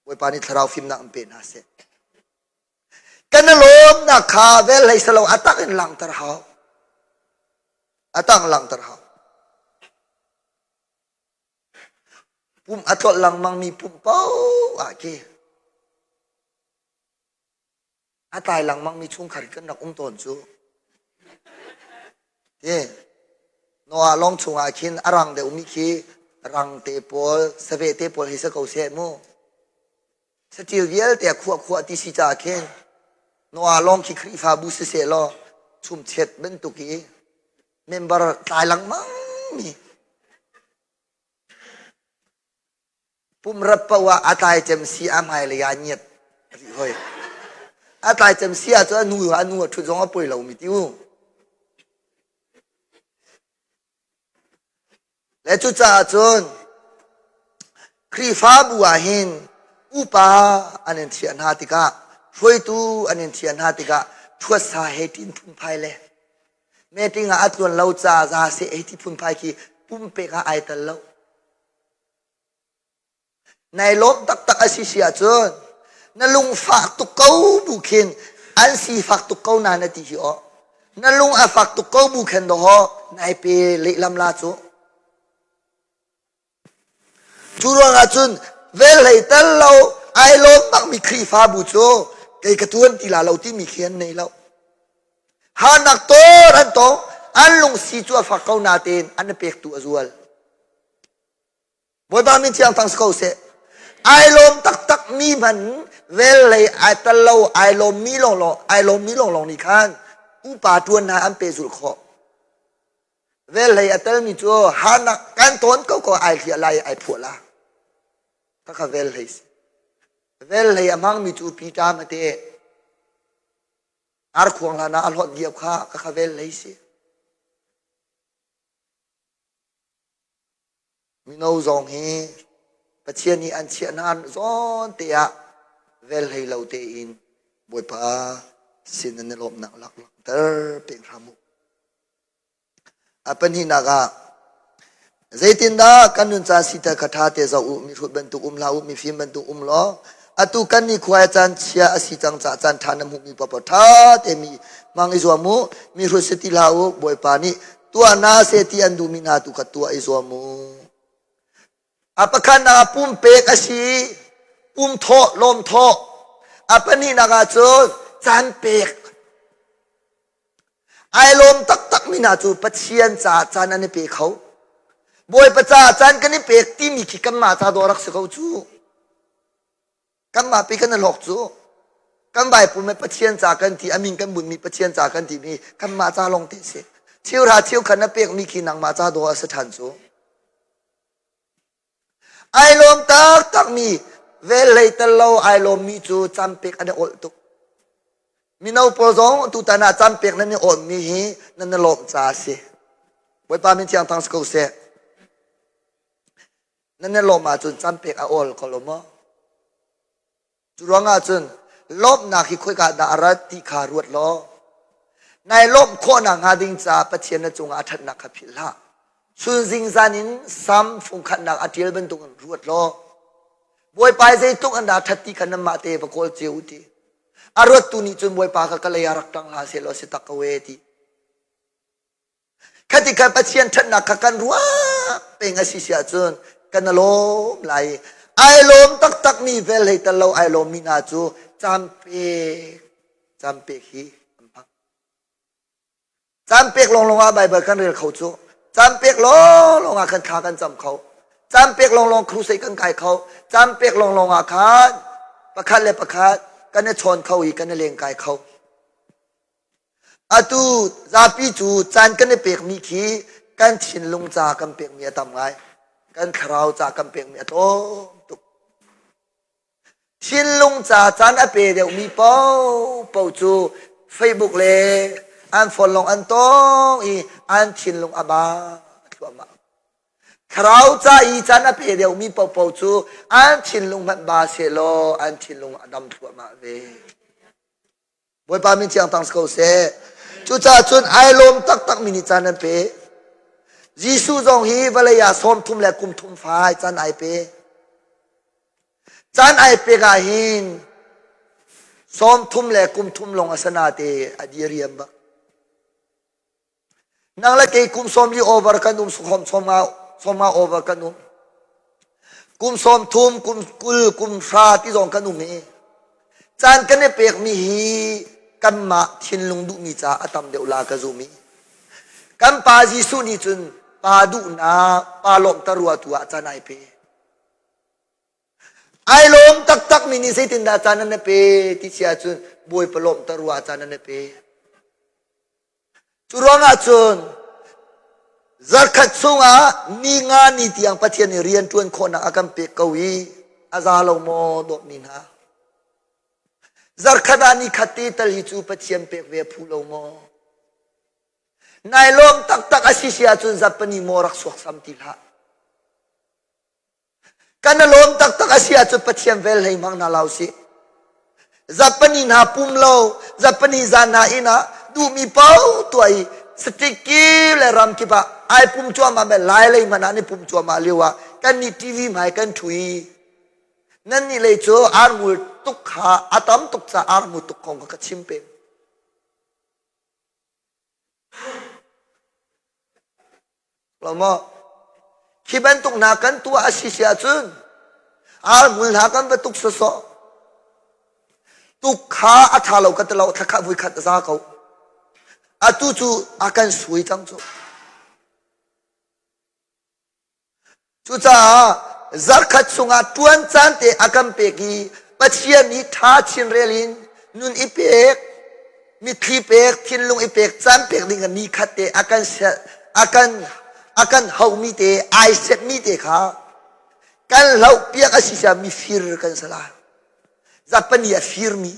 A: Bawipa nih thlarau fimnak in pe hna seh. Kan i lawmnak kha vel hlei salo a tak in langhter hau. A tak langhter hau. Pum a tlolh lengmang mi pum paoh ah khi a tlai lengmangmi chungkhar kan rak um tawn cu. Ti Noah lawng chungah khin a rang deuhmi khi rang te pawl, saveh te pawl hei si ko seh mu. Saṭil vialte a khuah khuah ti si caah khin Noah lawng khi Khrihfabu siseh law chumchiat bantuk i member tlai lengmang mi Pumrap paoh ah a tlai cem si a hmailei ah ngiat rih hoi. A tlai cem si ahcun a nu a nu a ṭhut zong a poi lomi ti u. Le cucaah cun Khrihfabu ah hin upa an in thiah hna tikah hruaitu an in thiah hna tikah. ṭhuatsa he ṭin phunphai le meeting ah a tluan lo ca za seh hei ti phunphai khi pumpek ah ai tel lo. Nai lawm taktak a si si ahcun na lungfak tuk ko bu khin an sifak tuk ko na na ti hi aw. Na lung a fak tuk ko bu khin dawh nai pe lehlam la cu. Cu ruangah cun velhlei tel lo ai lawm bakmi Khrihfabu cu kei ka tuan ti la lo timi khi an nei lo. Harnak tawn an tong, an lungsi cu a fak ko natein an i pektu a zual. Bawipa min thiang thang si ko seh. Ai lawm taktak mi hmanh velhlei ai tel lo ai lawm mi lawnglawng ai lawm mi lawnglawng nih khan upa ṭuan hna an pehzulh khawh. Velhlei a telmi cu harnak kan tawn ko ko ai hliah lai ai phuah la. Khakha velhlei si. Velhlei a hmangmi cu Peter mate arkhuang hlan ah a hlawt diam kha khakha velhlei si. Mino zong hi Pathian nih an chiah hna zawn te ah velhlei lo tein Bawipa sin an i lawmhnak lak langhter peng hram u. A pahnihnak ah zeitindah kan nun caan siter kha ṭha te zoh u, mihrut bantuk um hlah u, mifim bantuk um law atu kan ni khua caan chia a si cang caah caan ṭha na hmuhmi paohpaoh ṭha te mi hmang i zuam u, mihrut si ti hlah u, Bawipa nih tuah hna seh ti an duhmi hna tu kha tuah i zuam u. A pakhatnak ah pumpek a si, pumthawh, lawmthawh. A pahnihnak ah cun caan pek. Ai lawm taktakmi hna cu Pathian caah caan an i pe kho. Bawipa caah caan kan i pek timi khi kanmah ca dawh rak si ko cu. Kanmah pi kan i hlawk cu. Kan Bible me Pathian ca kan ti, a min kan bunmi Pathian ca kan timi kanmah ca lawng te si. Cheuhra cheukhat na pekmi khi nangmah ca dawh a si ṭhan cu. Ai lawm taktakmi velhlei tel lo ai lawmmi cu campek an i awlh tuk. Mino pawl zong tutan ah campek nan i awlhmi hi nan i lawmh caah a si. Bawipa min thiang thang si ko seh. Nan i lawmh ahcun campek a awl ko lo maw? Cu ruangah cun lawmhnak hi khoika dah a rat ti kha ruat law nai lawmh khawhnak hnga ding caah Pathian na cungah a ṭhatnak kha philh hlah. Chun zingzan in Sam fungkhatnak a ṭial bantukin ruat law Bawipa i zeitluk an dah ṭhat ti kha nanmah te va kawl cio u ti. A ruattu nih cun Bawipa kha ka lei ah rak ṭang hlah sehlaw si tak ko ee ti. Khati khan Pathian ṭhatnak kha kan ruah peng a si si ahcun kan i lawm lai. Ai lawm taktakmi velhlei tel lo ai lawmmi hna cu caan pek, caan pek hi an hmang. Caan pek lawnglawng ah Baibal kan rel kho cu. Caan pek lawnglawng ah khan thla kan cam kho. Caan pek lawnglawng crusade kan kai kho. Caan pek lawnglawng ah khan pakhat le pakhat kan i chawn kho i kan i lengkai kho. Atu zapi cu caan kan i pekmi khi kan thinlung ca kan pekmi a tam ngai. Kan thlarau ca kan pekmi a tlawm tuk. Thinlung ca caan a pe deuhmi paohpaoh cu Facebook le an phone lawng an tawng i an thinlung a ba thluahmah. Thlarau ca i caan a pe deuhmi paohpaoh cu an thinlung hmanh ba sehlaw an thinlung a dam thluahmah ve. Bawipa min thiang tang si ko seh. Cucaah cun ai lawm taktakmi nih caan an pe. Jesuh zong hi vawlei ah 30 le kum thum fai caan ai pe. Caan ai pek ah hin 30 le kum thum lawng a sana te a diriam bak. Nang le kei kum 40 over kan um sawm sawm nga sawm nga over kan um. Kum 30, kum 20, kum hra ti zong kan um hi. Caan kan i pekmi hi kanmah thinlung duhmi caah a tam deuh la ka zum i. Kan pa Jesuh nih cun pa duhnak, pa lawmhter rua tu ah caan ai pe. Ai lawm taktakmi nih zeitindah caan an i pe ti si ahcun Bawipa lawmhter rua ah caan an i pe. Cu ruangah cun zarkhat chungah ni nga ni tiang Pathian nih rian ṭuan khawhnak a kan pek ko i a za lo maw dawtmi hna? Zarkhat ah ni khat te tal hi cu Pathian pek ve a phu lo maw? Nai lawm taktak a si si ahcun zarhpini maw rak suaksam ti hlah. Kan i lawm taktak a si ahcun Pathian vel hlei hmang hna hlah usih. Zapani hna pum lo, zapani zan hna inn ah duhmi paoh tuah i state kip le ram kip ah ai pum cuahmah me lai lei hmanh ah an i pum cuahmah lio ah kan nih TV hmai kan ṭhu i nan nih lei cu arngul tuk kha a tam tuk ca arngul tuk kong kha ka chim peng. Lo maw? Khi bantuk hna kan tuah a si si ahcun arhmul hna kan va tuk sawsawh. Tuk kha a ṭha lo ka ti lo, thla khat vui khat a za ko. Atu cu a kan sui cang cu. Cucaah zarkhat chungah ṭuan caan te a kan pek i Pathian nih ṭha chinrel in nun i pek, mitthli pek, thinlung i pek, caan pek ding ni khat te a kan a kan a kan hauhmi te, ai setmi te kha kan hloh piak a si sia mifir kan si lai. Zapani a firmi.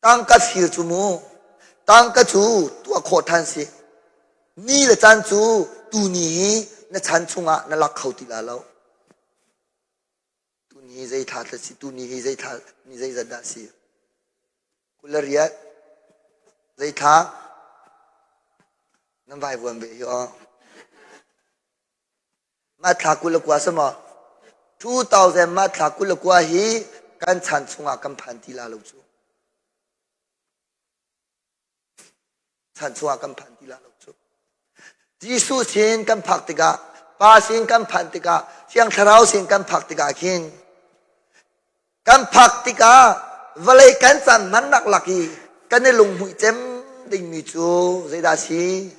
A: Tangka fir cu mu, tangka cu tuah khawh ṭhan si. Ni le caan cu tuni hi na chan chungah na lak kho ti la lo. Tuni hi zei thla si, tuni hi zei thla ni zeizat dah si? 28 zei thla nan vaivuan ve hi aw. Mah thla 29 si maw? 2000 mah thla 29 hi kan chan chungah kan phan ti la lo cu. Chan chungah kan phan ti la lo cu. Jesuh sin kan phak tikah, Pa sin kan phanh tikah, Thiang Thlarau sin kan phak tikah khin Kan phak tikah vawlei kan caan hmannak lak i kan i lunghmuih cem dingmi cu zeidah a si?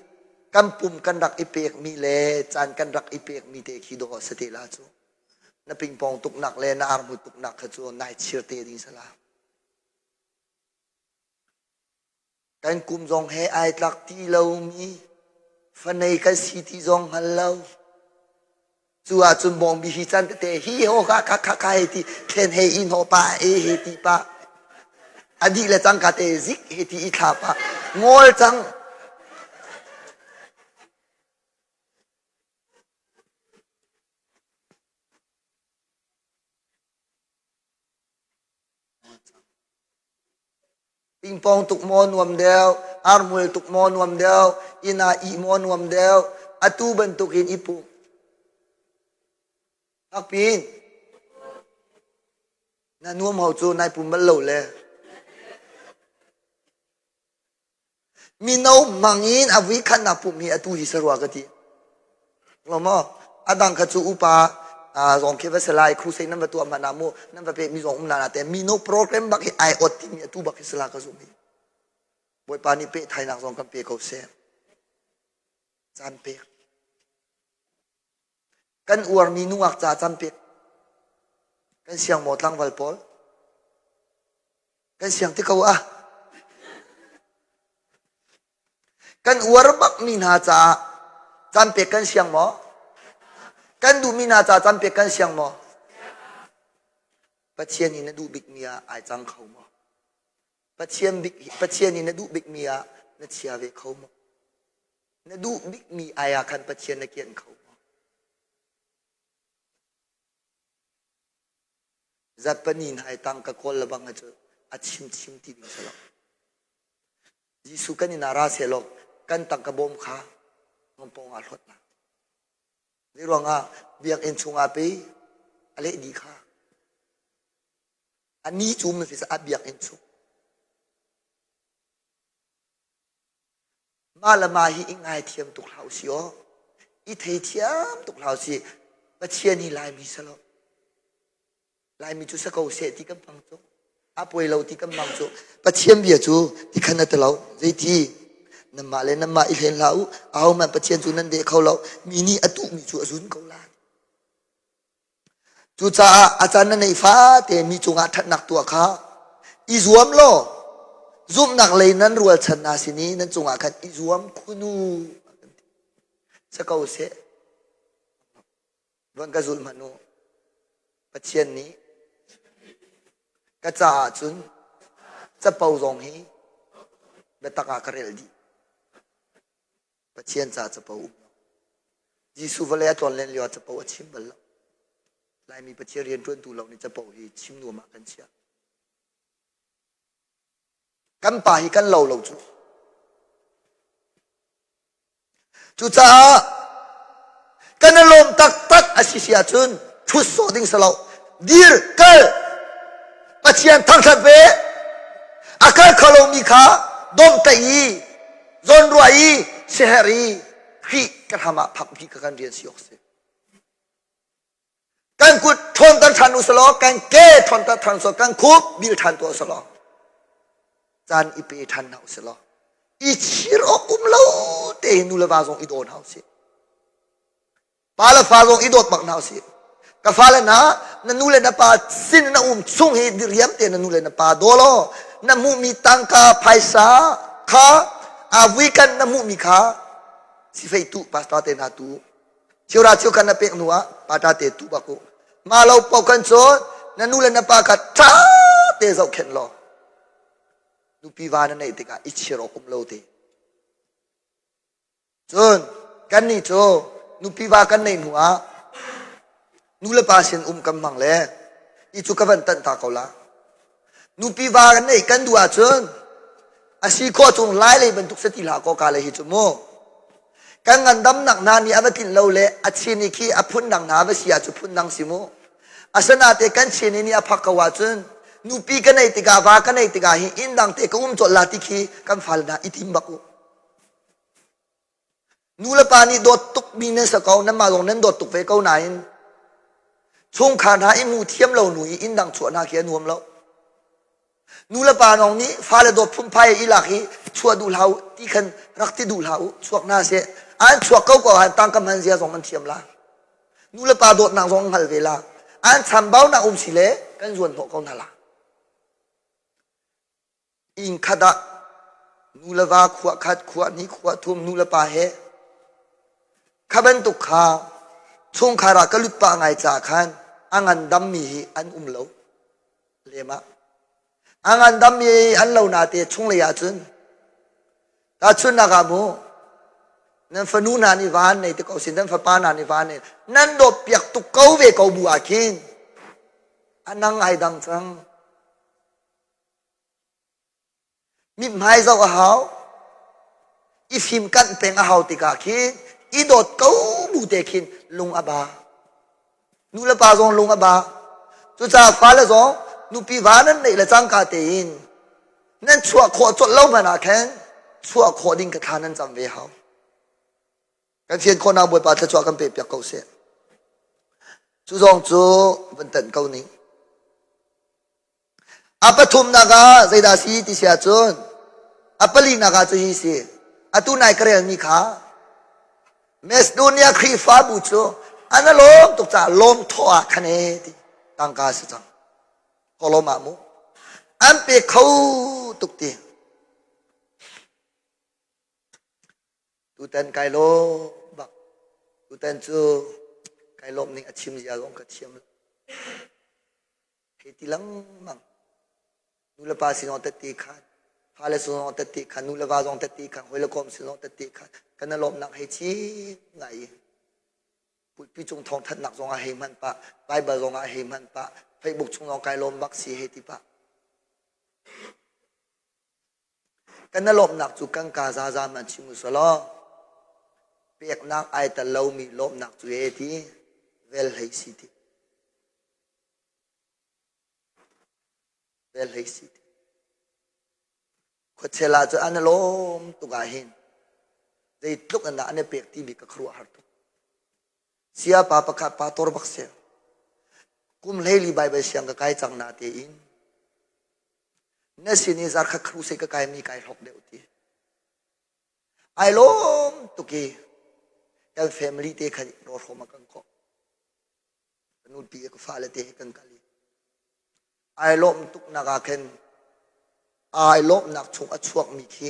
A: Kan pum kan rak i pekmi le caan kan rak i pekmi te khi dawh a si te la cu. Na pingpong tuknak le na arhmu tuknak kha cu nai chir te ding si la. Kan kum zong he ai tlak ti lomi fanei kan si ti zong hngal lo. Cu ahcun bawngbi hi can tete hi ho ka ka ka ka he ti thlen he i hnawh pa e he ti pa a dih le cang ka te zik he ti i thla pa ngol cang. Pingpong tuk maw nuam deuh, arhmul tuk maw nuam deuh, inn ah ih maw nuam deuh, atu bantukin i pum. Fakpin. Na nuam ho cu nai pum bal lo le. Mino hmang in a vui khatnak pumh hi atu hi sarua ka ti. Lo maw? A dang kha cu upa zong khi va si lai, crusade nan va tuah hmanh ah mu, nan va pekmi zong um na te mino program bak hi ai ot timi atu bak hi sala ka zum hi. Bawipa nih pehthainak zong kan pe ko seh. Caan pek. Kan uarmi nungak ca caan pek. Kan siang maw tlangval pawl? Kan siang ti ko ah. Kan uar bakmi hna caah caan pek kan siang maw? Kan duhmi hna caah caan pek kan siang maw? Pathian i na duh bikmi ah ai cang kho maw? Pathian bik Pathian i na duh bikmi ah na chia ve kho maw? Na duh bikmi ai ah khan Pathian na kianh kho maw? Zatpani hna i tangka kawl le bang cu a chim chim ti ding si lo. Jesuh kan inn ah ra sehlaw kan tangka bawm kha pawng ah hlawt hna. Zei ruangah biakinn chungah pei a leh dih kha. A ni cu mun a biakinn chung. Mah le mah hi i ngaithiam tuk hlah usih aw. I theithiam tuk hlah usih. Pathian hi Laimi si lo. Laimi cu si ko seh ti kan hmang cu. A puai lo ti kan hmang cu. Pathian bia cu ti khan na ti lo. Zeiti? Nanmah le nanmah i hlen hlah u. Ahohmanh Pathian cu nan deh kho lo. Mi nih a tuhmi cu a zun ko lai. Cucaah a caan na neih fate mi cungah ṭhatnak tuah kha i zuam law zumhnak lei nan rualchan hna sin i nan cungah khan i zuam khun u. Si ko seh. Van ka zul hmanh u. Pathian nih ka caah cun capo zong hi biatak ah ka rel dih. Pathian ca capo um lo. Jesuh vawlei a tlawn len lio ah capo a chim bal lo. Laimi Pathian rianṭuantu lo nih capo hi chim nuam ah kan chiah. Kan pa hi kan lo lo cu. Cucaah kan i lawm taktak a si si ahcun ṭhut sawh ding si lo. Dir, kal, Pathian thangṭhat ve, a kal kho lomi kha domhtlaih i zawnruah i siaherh i Khrih ka hram ah phak hi ka kan rian si awk si. Kan kut ṭhawnter ṭhan u selaw, kan ke ṭhawnter ṭhan selaw, kan khup bil ṭhan tuah selaw, caan i pe ṭhan hna u selaw, i chir awk um lo tein nu le va zong i daw hna u sih. Pa le fa zong i dawt bak hna u sih. Ka fale hna, na nu le na pa sin na um chung hi diriam te na nu le na pa daw law, na hmuhmi tangka phaisa kha a vuikan na hmuhmi kha sifei tu pastor te hna tu Chiura chiu kan na pek hnu ah pata te tu bak u. Ma lo pau kan cun na nu le na pa kha ṭha te zohkhenh law nupi va na neih tikah i chir awk um lo te. Cun kannih cu nupi va kan neih hnu ah nu le pa sin um kan hmang le i cu ka van tanh ta ko la. Nupi va kan neih kan duh ahcun a si khawh chung lai lei bantuk si ti hlah kaw ka le hi cu mu. Kan ngandamnak hna nih a va tlinh lo le a chin i khi a phundang hna va si ah cu phundang si mu. Asinain kan chin i nih a phak ko ahcun nupi ka neih tikah va ka neih tikah hi inn dang te ka um colh la ti khi kan fale hna i tim bak u. Nu le pa nih dawt tukmi nan si ko, nanmah zong nan dawt tuk ve ko nain chungkhar hna i hmu thiam lo nu i inn dang chuah hna khi a nuam lo. Nu le pa nong nih fale dawt phunphai i lak i chuah duh hlah u ti khan rak ti duh hlah u, chuak hna seh. An chuak ko ko han tangka hman zia zong an thiam la. Nu le pa dawtnak zong an hngal ve la. An chambaunak um si le kan zuan hnawh ko hna la. Inn khat ah nu le va khua khat, khua hnih, khua thum nu le pa he kha bantuk kha chungkhar ah ka lut pah ngai caah khan a ngandammi hi an um lo lem ah. A ngandammi an lo nate chunglei ahcun tahchunhnak ah mu nan fanu hna nih va an nei te ko sin nan fapa hna nih va an nei nan dawt piak tuk ko ve ko bu ah khin a nang ai dang cang. Mithmai zoh a hau. I fimkanh peng a hau tikah khin i dawt ko bu te khin lung a ba. Nu le pa zong lung a ba. Cucaah fale zong nupi va nan neih le cangka tein nan chuah khawh colh lo hmanh ah khan chuah khawh ding ka thla nan cam ve hau. Kan fian khawhnak Bawipa thluachuah kan pe piak ko seh. Cu zong cu van tanh ko ning. A pathumnak ah zeidah a si ti si ahcun a palinak ah cu hi si. Atu nai ka relmi kha Macedonia Khrihfabu cu an a lawm tuk caah lawm thawh ah khan e ti tangka si cang. Kolom ah mu. An pe kho tuk ti. Tutan kai lawm bak. Tutan cu kai lawm ning a chim zia zong ka thiam lo. Hei ti lengmang. Nu le pa sin zong tette khan, fale sin zong tette khan, nu le va zong tette khan, hawi le kom sin zong tette khan, kan i lawmhnak hei chin ngai i pulpi cung thawngthanhnak zong ah hei hman pah, Bible zong ah hei hman pah, Facebook chung zong kai lawm bak si hei ti pah. Kan i lawmhnak cu kan kaa zaza man chim u selaw peknak ai tel lomi lawmhnak cu e ti vel hlei si ti. Vel hlei si ti. Khuachel ah cun an i lawm tuk ah hin zeitluk in dah an i pek timi ka khuaruahhar tuk. Siapa pakhat pa tor bak si. Kum 14 Baibal siang ka kai cang na tein na sin i zarkhat crusade ka kaimi kai hlawk deuh ti. Ai lawm tuk i kan family te khan rawhrawm a kan kawh. Ka nupi ka fale te he kan kal i ai lawm tuk nak ah khin ai lawmhnak chung a chuakmi khi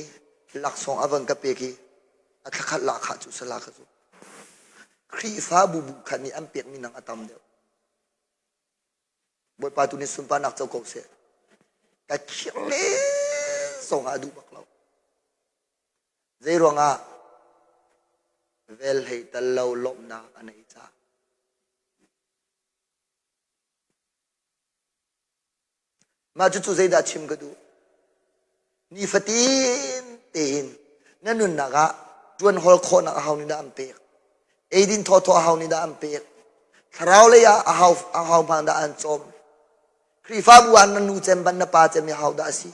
A: laksawng a van ka pek i a thlakhat lahkhah cu sala ka zu. Khrihfabu bu khat nih an pekmi nang a tam deuh. Bawipa tu nih sunparnak co ko seh. Ka khirh le zong ah a duh bak lo. Zei ruangah vel hlei tal lo lawmhnak a nei caah. Mah cucu zeidah chim ka duh? Nifatin tein na nunnak ah ṭuan hawl khawhnak aho nih dah an pek? Eidin thawthaw aho nih dah an pek? Thlarau lei ah aho, aho hmang dah an cawm? Khrihfabu ah na nu cem ban na pa cem i aho dah a si?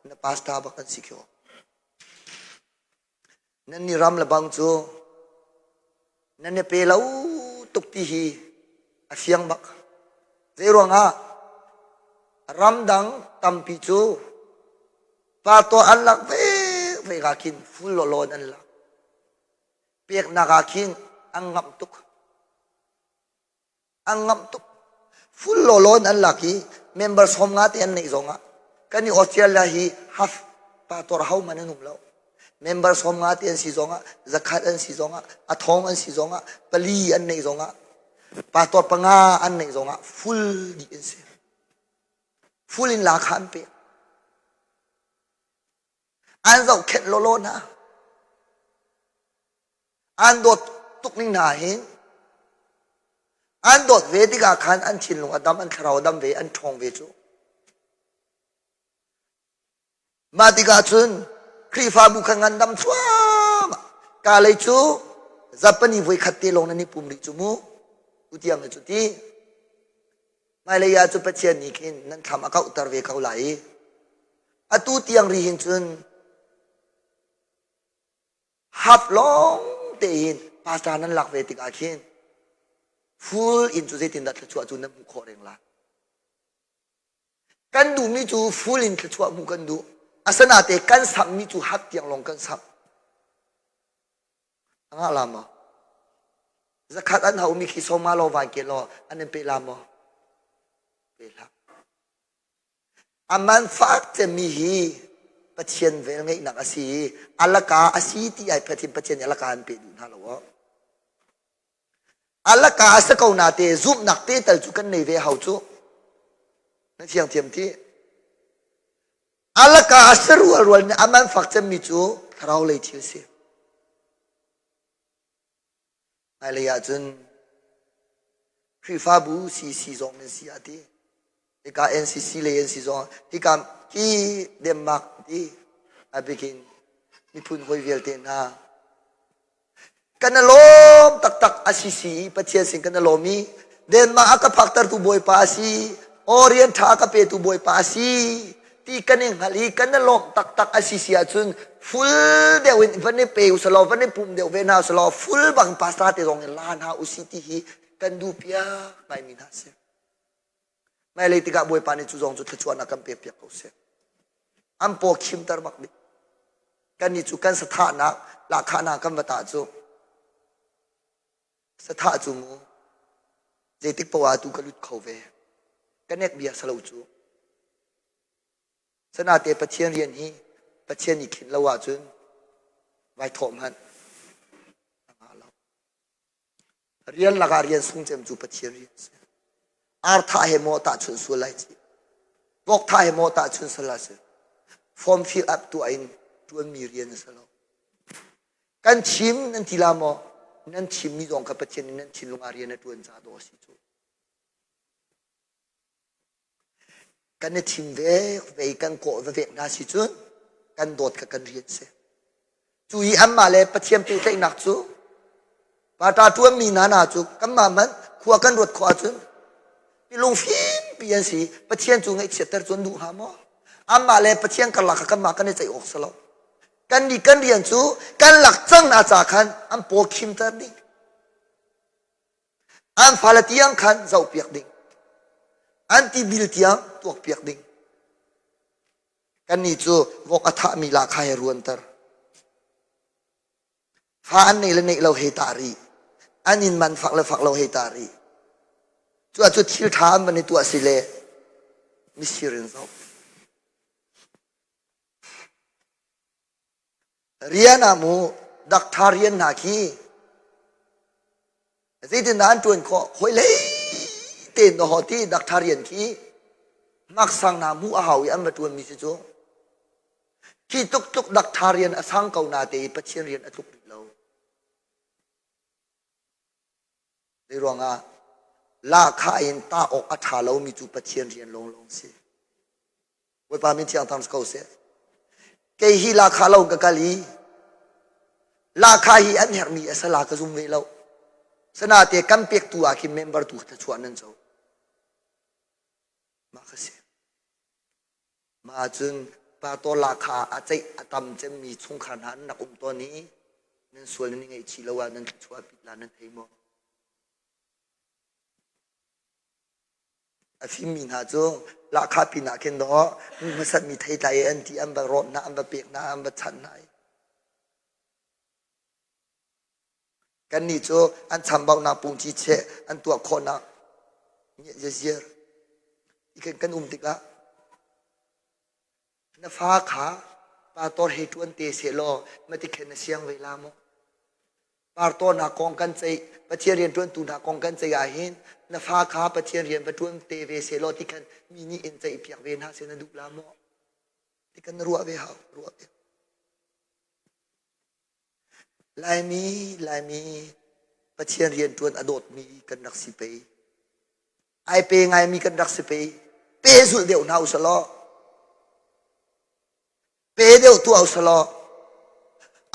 A: Na pastor bak an si khio. Nan ni ram le bang cu nan i pe lo tuk ti hi a fiang bak. Zei ruangah ramdang tampi cu pa tuah an lak ve ve ka khin full lawlaw in an lak. Peknak ah khin an ngamh tuk. An ngamh tuk. Full lawlaw in an lak i member 50 te an neih zong ah kan i Australia hi half pa tor ho man an um lo. Member 50 te an si zong ah zakhat an si zong ah a thong an si zong ah pali an neih zong ah pastor panga an neih zong ah full dih an si. Full in la kha an pek. An zohkhenh lawlaw hna. An dawt tuk ning hna hin an dawt ve tikah khan an thinlung a dam, an thlarau a dam ve, an ṭhawng ve cu. Mah tikah cun Khrihfabu kha ngandam thluahmah. Ka lei cu Japani voi khat te lawng nan i pum rih cu mu. Tu tiang cu ti. Hmailei ah cu Pathian nih khin nan thlam a kauhter ve ko lai i atu tiang ri hin cun hap lawng tein pastor nan lak ve tikah khin full in cu zeitindah thluachuah cu nan hmuh khawh reng la. Kan duhmi cu full in thluachuah hmuh kan duh. Asanate kan samhmi cu hap tiang lawng kan samh. A ngah la maw? Zakhat an haumi khi sawma law van ke law an in pe la maw? Pe hlah. A man fak cemmi hi Pathian vel ngeihnak a si i alaka a si ti ai phat in Pathian nih alaka an pe duh hna lo aw. Alaka a si ko na te zumhnak te tal cu kan nei ve hau cu. Na thiang thiam ti. Alaka a si rual rual nih a man fak cemmi cu thlarau lei thil si. Hmailei ahcun Khrihfabu CC zong nan si a ti. Hika NCC lei an si zong hika hi Denmark ti a bikin miphun hawi vialte hna kan i lawm taktak a si si i Pathian sin kan i lawm i Denmark a ka phaktertu Bawipa a si aw rian ṭha a ka petu Bawipa a si ti kan i hngalh i kan i lawmh taktak a si si ahcun full deuh in van i pe usalaw van i pum deuh ve hna usalaw full bang pastor te zong in la hna usi ti hi kan duh piak ngaimi hna si. Hmailei tikah Bawipa nih cu zong cu thluachuahnak kan pek piak ko seh. An paw khimter bak ding. Kannih cu kan sathahnak lahkhahnak kan va tah cu sathah cu mu zeitik poah ah tu ka lut kho ve. Ka nek bia salo cu. Sanate Pathian rian hi Pathian nih khinh lo ahcun vai thawh hmanh a ngah lo. Rian lakah rian sung cem cu Pathian rian a si. Ar thah he maw tahchunh sual lai ci. Vok thah he maw tahchunh sual lai si. Form fill up tuah in ṭuanmi rian a si lo. Kan chim nan ti la maw? Nan chimmi zong kha Pathian nih nan thinlung ah rian a ṭuan ca dawh a si cu. Kan i thim ve ve kan kawh vevek hna si cun kan dawt kha kan rian si. Cu i anmah le Pathian pehtlaihnak cu pata ṭuanmi hna hna cu kanmah hmanh khua kan ruat khawh ahcun mi fimpi an si. Pathian cu ngaihchiatter cu an duh hnga maw? Anmah le Pathian karlak kha kanmah kan i ceih awk si lo. Kan nih kan rian cu kan lak cang hna ca khan an paw khimter ding. An fale tiang khan zohpiak ding. An tibil tiang tuakpiak ding. Kannih cu vok a thahmi lahkhah he ruanter. Fa an neih le neih lo hei tah rih. An inn man fak le fak lo hei tah rih. Cu ah cu thil ṭha an van i tuah si le misir in zoh. Rian ah mu dakthar rian hna khi zeitindah an ṭuan khawh? Hawi lei tein na haw ti dakthar rian khi maksang hna hmuh a hau i an va ṭuanmi si cu. Khi tluk dakthar rian a sang ko na te i Pathian rian a tluk rih lo. Zei ruangah lahkhah in tah awk a ṭha lomi cu Pathian rian lawnglawng si. Bawipa min thiang thang si ko seh. Kei hi lahkhah lo ka kal i lahkhah hi an herhmi a sala ka zum ve lo. Sanate kan pektu ah khin member tu thluachuah nan co. Mah kha si. Mah ahcun pastor lahkhah a ceih a tam cemmi chungkhar hna an rak um tawn i nan sual nan i ngaihchih lo ah nan thluachuah pit la nan thei maw? A fimmi hna cu lahkhah pinah khin dawh hmasatmi theitlai an ti an va rawt hna an va pek hna an va chanh hna i kannih cu an chambaunak pungci cheh an tuah khawhnak ziaziar kan kan um tikah na fa kha pastor he ṭuan te sehlaw matikhen na siang ve la maw? Partornak kong kan ceih, Pathian rian ṭuantu hna kong kan ceih ahhin na fa kha Pathian rian va ṭuan te ve sehlaw ti khan mi nih in ceihpiak ve hna seh na duh la maw? Ti kan na ruah ve hau, ruah ve. Laimi, Laimi Pathian rian ṭuan a dawtmi kan rak si pei. Ai pe ngaimi kan rak si pei. Pe zulh deuh hna usih law pe deuh tuah usalaw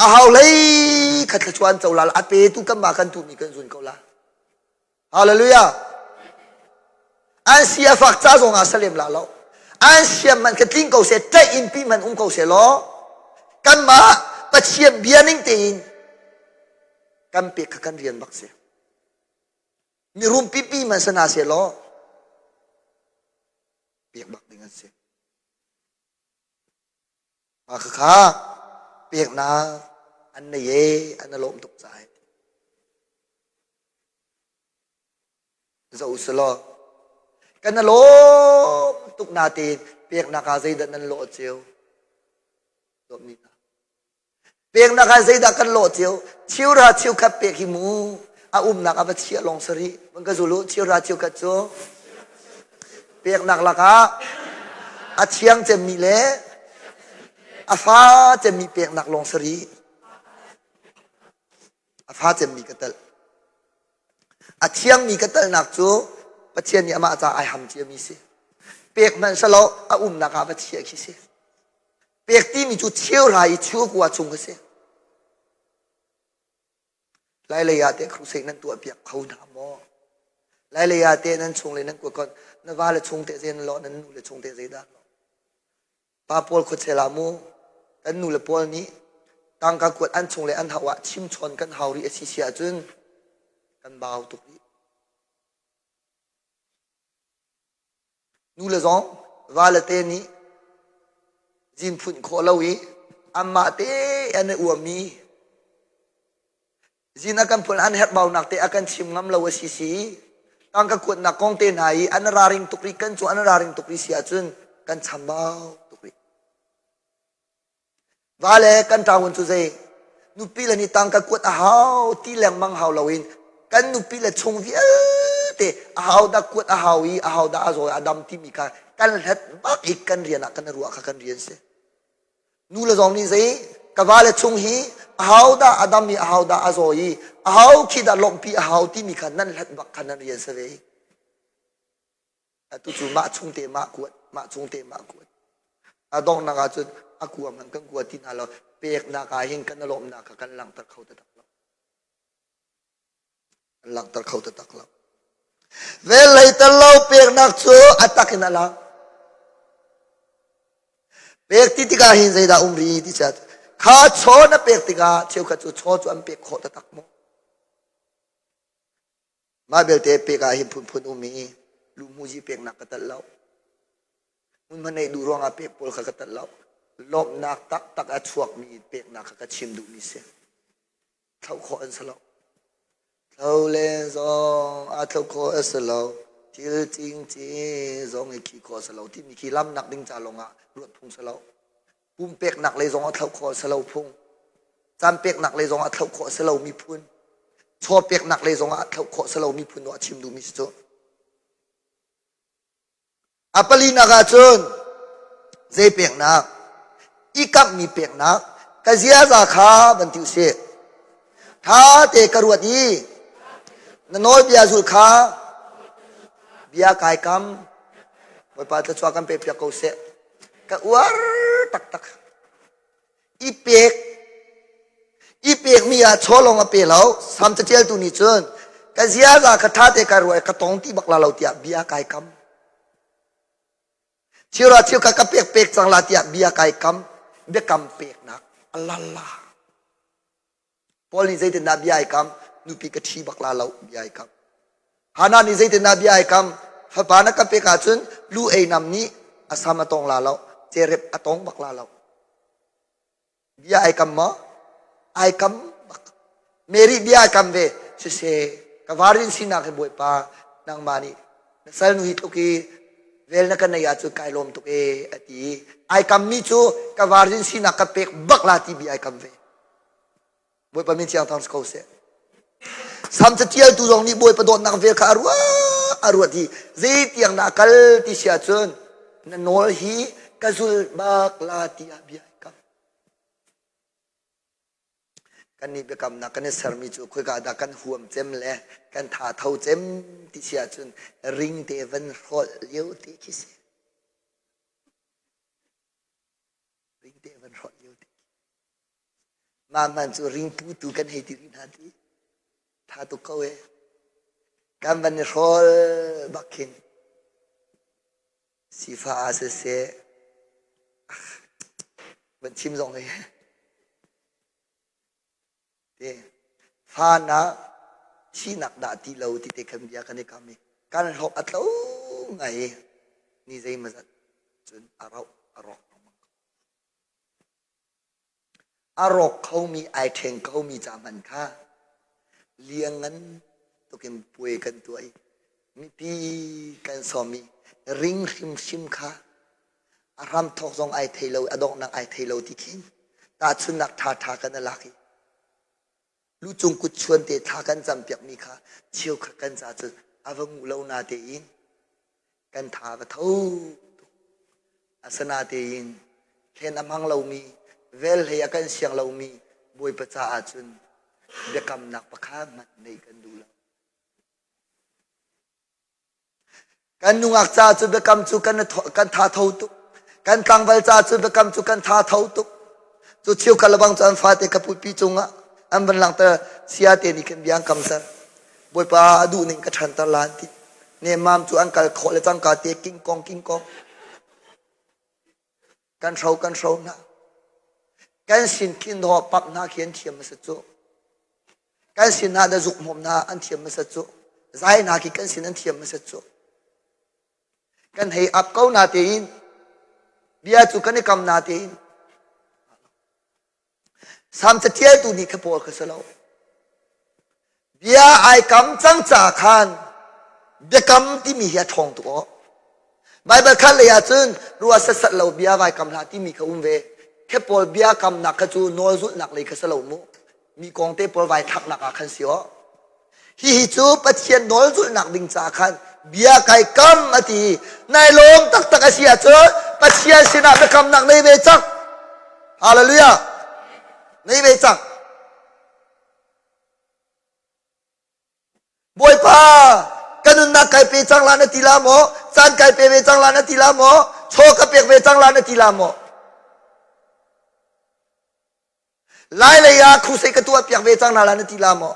A: a hau hlei khat thluachuah an co la a pe tu kan mah kan tuhmi kan zun ko la hallelujah an si a fak ca zong ah salem la lo an siam man ka tling ko se ṭaih in pi man um ko se law kanmah Pathian bia ning tein kan pek kha kan rian bak si mirum pipi man sana se law pek bak ding an si Mah khakha peknak an nei e an i lawm tuk caah zoh usih kan i lawm tuk natein peknak ah zeidah nan lawh cio? Dawtmi hna. Peknak ah zeidah kan lawh cio? Cheuhra cheukhat pek hi mu a umnak a va chiah lawng si rih. Van ka zul u, cheuhra cheukhat cu peknak lakah a thiang cemmi le a fa cemmi peknak lawng si rih. A fa cemmi ka telh. A thiangmi ka telhnak cu Pathian nih amah caah ai ham ciami si. Pek hmanh selaw a umnak ah va chiah khi si. Pek timi cu cheuhra i chukua chung a si. Lailei ah teh crusade nan tuah piak kho hna maw? Lailei ah teh nan chung le nan kuakon na va le chung teh zei nan lawh nan nu le chung teh zei dah lawh. Pa pawl khuachel ah mu kan nu le pawl nih tangka kuat an chung le an hau ah chimchawn kan hau rih a si si ahcun kan bau tuk rih. Nu le zong vale te nih zinphunh khawh lo i anmah te an i uammi zin a kan phun an herhbaunak te a kan chim ngam lo a si si tangka kuatnak kong te hna i an raring tuk rih kan cu an raring tuk rih si ahcun kan chambau tuk rih. Va le kan ṭaun cu zei nupi le nih tangka kuat a hau ti lengmang hau loin kan nupi le chung vialte a hau dah kuat a hau i a hau dah a zaw a dam timi kha kan hlat bak i kan rian ah kan ruah kha kan rian si. Nu le zong nih zei ka va le chung hi a hau dah a dam i a hau dah a zaw i a hau khi dah lawmhpi a hau timi kha nan hlat bak kha nan rian si ve. Atu cu mah chung te mah kuat, mah chung te mah kuat. A donghnak ahcun a kua hmanh kan kua ti hna lo. Peknak ah hin kan lawmhnak kha kan langhter kho taktak lo. Kan langhter kho taktak lo. Velhlei tel lo peknak cu a tak in a lang. Pek ti tikah hin zeidah um ri ti chat. Kha chaw na pek tikah cheukhat cu chaw cu an pek khawh taktak maw? Mah belte pek ah hin phunphun um i luhmuhzi peknak ka telh lo. Hmunhma neih duh ruangah pek pawl kha ka telh lo. Lawmhnak taktak a chuakmi peknak kha ka chim duhmi si. Thloh khawh an si lo. Thlo len zong a thloh khawh a si lo. Thil cingcing zong i khih khawh a si lo timi khi lamnak ding ca lawngah ruat phung si lo. Pumpeknak lei zong a thloh khawh a si lo phung. Caan peknak lei zong a thloh khawh a si lo miphun. Chaw peknak lei zong ah a thloh khawh a si lo miphun a chim duhmi si cu. A palinak ahcun zei peknak? I kamhmi peknak ka ziaza kha van ti usih. Ṭha te ka ruat i na nawlbia zulh kha bia kai kam. Bawipa thluachuah kan pe piak ko seh. Ka uar taktak. I pek i pekmi ah chaw lawng a pe lo. Sam catialtu nih cun ka ziaza kha ṭha te ka ruai ka tong ti bak la lo tiah bia kai kam. Chira cheu ka ka pek pek cang la tiah bia kai kam. Biakam peknak alala. Paul nih zeitindah bia ai kam? Nupi ka ṭhi bak la lo bia ai kam. Hannah nih zeitindah bia ai kam? Fapa na ka pek ahcun lu ei nam nih a sam a tong la lo, cerep a tong bak la lo. Bia ai kam maw? Ai kam bak. Mary bia ai kam ve. Siseh, ka varin sinak hi Bawipa nangmah nih na salnu hi tluk i vel na ka nei ahcun kai lawm tuk e a ti. Ai kammi cu ka varin sinak ka pek bak la ti bia ai kam ve. Bawipa min thiang thang si ko seh. Sam catialtu zong nih Bawipa dawtnak vel kha a ruah a ruat i zeitiang dah a kal ti si ahcun na nawl hi ka zul bak la tiah bia ai kam. Kannih biakamnak kan i sermi cu khoika dah kan huam cem le kan tha tho cem ti si ahcun ring te van hrawlh lio te khi si. Ring te van hrawlh lio te. Mah hmanh cu ringputu kan hei ti rih hna ti. Tha tuk ko e. Kan van i hrawl bak khin. Sifa ah siseh, van chim zong hi. Te, fa na thihnak dah ti lo ti te khan bia kan i kam i kan hlawk a tlo ngai i ni zeimazat cun a rauh a rawk lengmang ko. A rawk khomi ai ṭheng khomi ca hmanh kha liangngan tukin puai kan tuah i mipi kan sawm i ring hrimhrim kha a hramthawk zong ai thei lo a donghnak ai thei lo ti khin tahchunhnak ṭhaṭha kan i lak i lucung kut chuan te thla kan campiakmi kha cheukhat kan ca cu a va nguh lo na tein kan tha va tho tuk. Asinatein hlen a hmang lomi, velhlei a kan siang lomi Bawipa caah cun biakamnak pakhat hmanh neih kan duh lo. Kan nungak ca cu biakam cu kan, kan tha tho tuk. Kan tlangval ca cu biakam cu kan tha tho tuk. Cu cheukhat lebang cu an fate ka pupi cungah an van langhter sia te nih khin bia an kam ser. Bawipa a duh ning ka ṭhanter la an ti. Nemmam cu an kal khawh le cangka te kingkong kingkong. Kan hro kan hro hna. Kan sin khin dawh pap hna khi an thiam hmasa cu. Kan sin hna da zuk hmawm hna an thiam hmasa cu. Zai hna khi kan sin an thiam hmasa cu. Kan hei ap ko na tein bia cu kan i kam na tein Sam catialtu nih kha pawl kha si lo. Bia ai kam cang ca khan biakam timi hi a ṭhawng tuk aw. Baibal khan lei ahcun rua setsat lo bia vai kam hlah timi kha um ve. Khe pawl bia kamnak kha cu nawl zulhnak lei kha si lo mu. Mi kong te pawl vai thlaknak ah khan si aw. Hihi cu Pathian nawl zulhnak ding ca khan bia kai kam a ti. Nai lawm taktak a si ahcun Pathian sinah biakamnak nei ve cang. Hallelujah. Nei ve cang. Bawipa, ka nunnak kai pe cang la na ti la maw? Caan kai pe ve cang la na ti la maw? Chaw ka pek ve cang la na ti la maw? Lai lei ah crusade ka tuah piak ve cang hna la na ti la maw?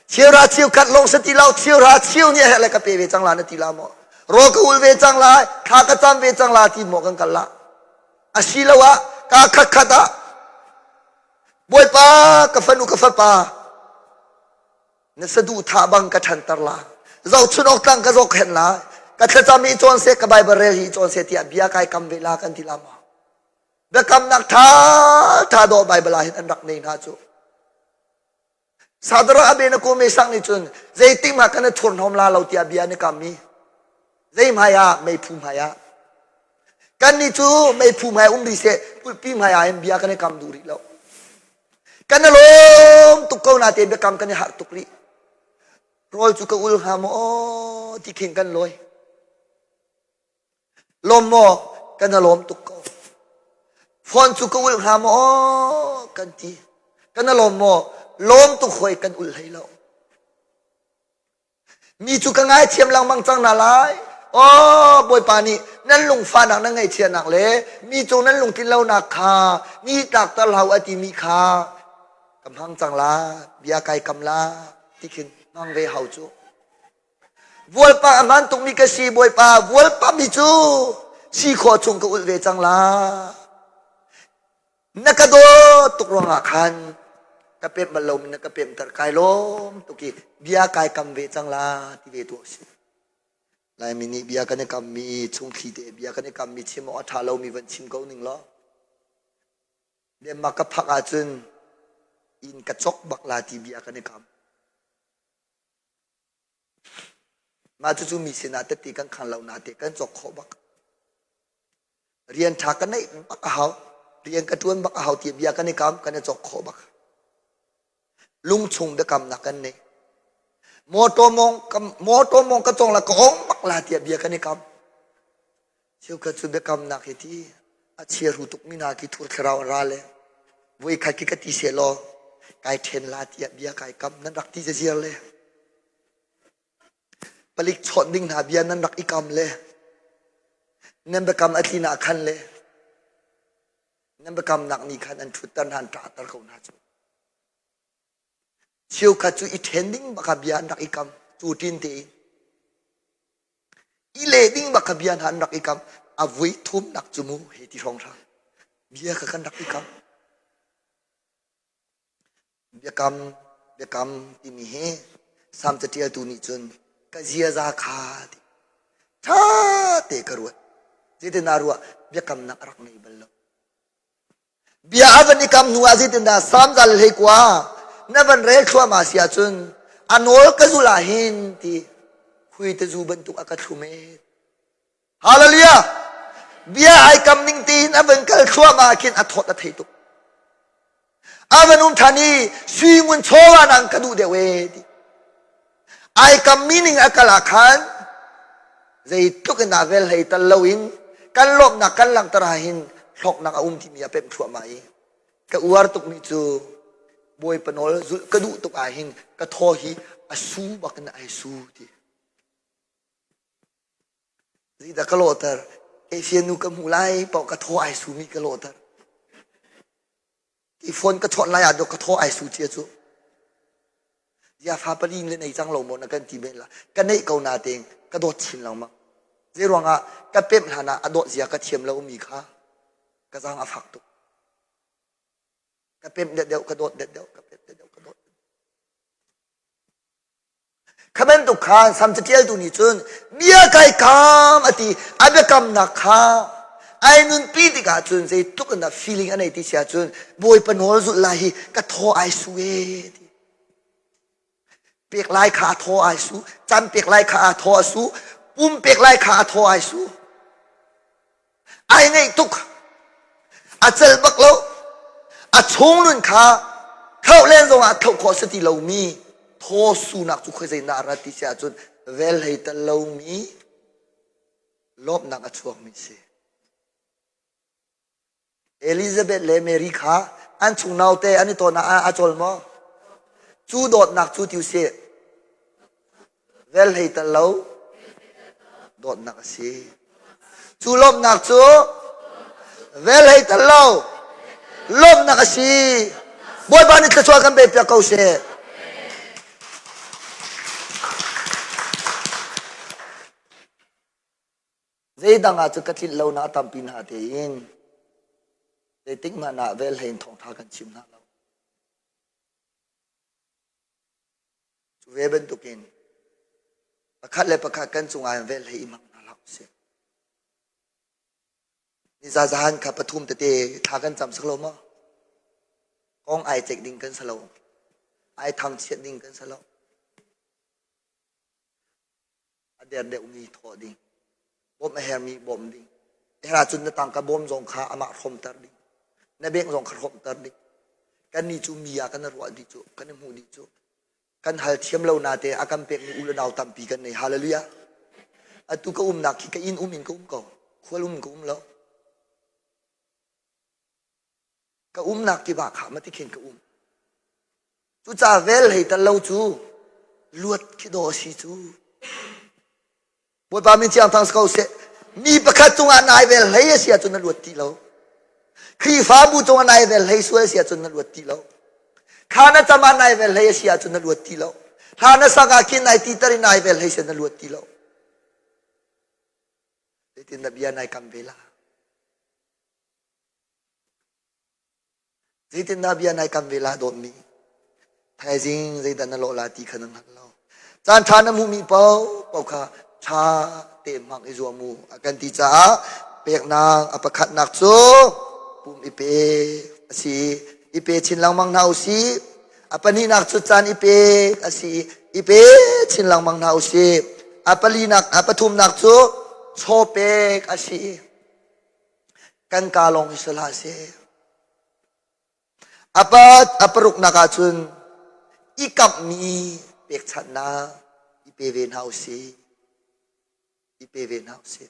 A: Cheuhra cheukhat lawng si ti lo, cheuhra cheu nih a herh le ka pe ve cang la na ti la maw? Rawl ka ul ve cang lai, thla ka cam ve cang la ti maw kan kal la? Asiloah kaa khatkhat ah Bawipa ka fanu ka fapa na saduhthah bang ka ṭhanter la zohchun awk tlang ka zohkhenh la ka thlacam hi cawn seh ka Bible rel hi cawn seh tiah bia kai kam ve la kan ti la maw? Biakamnak ṭha ṭha dawh Baibal ah hin an rak nei hna cu. Sadara Abednego Meshach nih cun zeitik hmah kan i thurhnawm la lo tiah bia an i kam i zei hmai ah meiphu hmai ah kannih cu meiphu hmai um rih seh pulpi hmai ah hin bia kan i kam duh rih lo. Kan i lawm tuk ko natein biakam kan i harh tuk rih. Rawl cu ka ul hnga maw ti khin kan lawi. Lawm maw? Kan i lawm tuk ko. Phone cu ka ulh hnga maw? Kan ti. Kan i lawm maw? Lawm tuk hoi kan ulh hlei lo. Mi cu ka ngaithiam lengmang cang hna lai. Aw, Bawipa nih Nan lungfahnak nan ngaihchiatnak le mi cung nan lungtlin lonak kha ni tlakter hlah u a timi kha ka hmang cang la, bia kai kam la ti khin hmang ve hau cu. Vualpa a hmaan tukmi ka si Bawipa, vualpa mi cu si khawh chung ka ulh ve cang la. Na ka dawt tuk ruangah khan ka pemh bal lomi na ka pemhter kai lawm tuk i bia kai kam ve cang la ti ve tuah usih. Laimi nih bia kan i kammi chungthli te bia kan i kammi chim awk a ṭha lomi van chim ko ning law Denmark ka phak ahcun inn ka cawk bak la ti bia kan i kam. Mah cucu mi sinah tette kan khang lo na te kan cawk khawh bak. Rian ṭha ka neih bak a hau. Rian ka ṭuan bak a hau ti bia kan i kam kan i cawk khawh bak. Lungchung biakamnak kan nei. Motor mong ka motor mong ka cong la ka ong bak la tiah bia kan i kam. Cheukhat cu biakamnak hi ti a chiahru tukmi hna khi thur thlarau an ra le voikhat khi ka ti seh law kai ṭhen la tiah bia kai kam nan rak ti zaziar le palik chawnh ding hna bia nan rak i kam le nan biakam a tlin ah khan le nan biakamnak nih khan an ṭhutter hna an ṭahter ko hna cu. Cheukhat cu i ṭhen ding bak ah bia an rak i kam cu ṭin tein. I leh ding bak kha bia hna an rak i kam. A vui thumnak cu mu he ti hrawnghrang. Bia kha kan rak i kam. Biakam, biakam timi hi Salm caṭialtu nih cun ka ziaza kha ti ṭha te ka ruat. Zeitin dah ruah? Biakamnak a rak ngei bal lo. Bia a van i kam hnu ah zeitindah Salm zal hlei kua na van rel thluahmah si ahcun a nawl ka zul ah hin ti khuitezu bantuk a ka thlum ee. Hallelujah! Bia ai kam ning tein a van kal thluahmah ah khin a thawt a thei tuk. A van um ṭhan i sui ngun chawva nang ka duh deuh ee ti. Ai kammi ning a kal ah khan zeitluk in dah vel hlei tal loin kan lawmhnak kan langhter ah hin hlawknak a um timi a pemh thluahmah i ka uar tukmi cu Bawipa nawl zulh ka duh tuk ah hin ka thaw hi a su bak in ai su ti. Zeidah ka lawhter? Kei nu ka hmuh lai paoh ka thaw ai sumi ka lawhter. Ti phone ka chawnh lai ah dawh ka thaw ai su cia cu. Zia fa pali le nei cang lo maw na kan ti men la. Ka neih ko na tein ka dawt chin lengmang. Zei ruangah ka pemh hlan ah a dawt zia ka thiam lo mi kha ka zaang a fak tuk. Ka pemh deuh deuh ka dawt deuh deuh ka pemh deuh deuh ka dawt. Kha bantuk khan Sam caṭialtu nih cun bia kai kam a ti a biakamnak kha ai nunpi tikah cun zeitluk in dah feeling a nei ti si ahcun Bawipa nawl zulh lai hi ka thaw ai su ee ti. Pek lai kha a thaw ai su, cam pek lai kha a thaw a su, pum pek lai kha a thaw ai su. Ai ngaih tuk. A cel bak lo. A chunglun kha thlauh len zongah thlauh khawh si ti lomi thaw sunak cu khoi zeidah a rat ti si ahcun vel hlei tel lomi lawmhnak a chuakmi si. Elizabeth le Mary kha an chung naute an i tawn ah a cawl maw? Cu dawtnak cu ti usih. Vel hlei tel lo dawtnak a si. Cu lawmhnak cu vel hlei tel lo lawmhnak a si. Bawipa nih thluachuah kan pe piak ko seh. Zeidang ah cu ka tlinh lo na tampi hna tein zeitik hmanh ah vel hlei in thawngṭha kan chim hna lo. Cu ve bantukin pakhat le pakhat kan cungah hin vel hlei i hmang hna hlah usih. Nizazahan kha pathum tete thla kan cam sak lo maw? Kong ai ceih ding kan si lo. Ai thangchiat ding kan si lo. A der deuhmi thawh ding. Bawmh a hermi bawmh ding. Her ahcun na tangka bawm zong kha amah hrawmter ding. Na beng zong kha hrawmter ding. Kannih cu mi ah kan i ruah dih cu, kan i hmuh dih cu. Kan hal thiam lo nate a kan pekmi u le nau tampi kan nei. Hallelujah. Atu ka umnak khi ka inn um in ka um ko. Khual um in ka um lo. Ka umnak tiva kha ma ti khin ka um. Cucaah vel hlei tal lo cu luat khi daw a si cu. Bawipa min thiang thang si ko seh. Mi pakhat cungah nai vel hlei a si ahcun na luat ti lo. Khrihfabu cungah nai vel hlei sual a si ahcun na luat ti lo. Thla na cam ah nai vel hlei a si ahcun na luat ti lo. Thla na sak ah khin nai titer i nai vel hlei si na luat ti lo. Zeitin na bia nai kam ve la? Zeitindah bia nai kam ve la dawtmi? Thaizing zeidah na lawh la ti kha na hngal lo. Caan ṭha na hmuhmi paohpaoh kha ṭha tein hmang i zuam u a kan ti caah peknak a pakhatnak cu pum i pe a si. I pe chin lengmang hna u sih. A pahnihnak cu caan i pek a si. I pe chin lengmang hna u sih. A palinak, a pathumnak cu chaw pek a si. Kan kaa lawng hi si hlah seh. A pat a paruknak ahcun i kamhmi pekchanhnak i pe ve hna usih. I pe ve hna usih.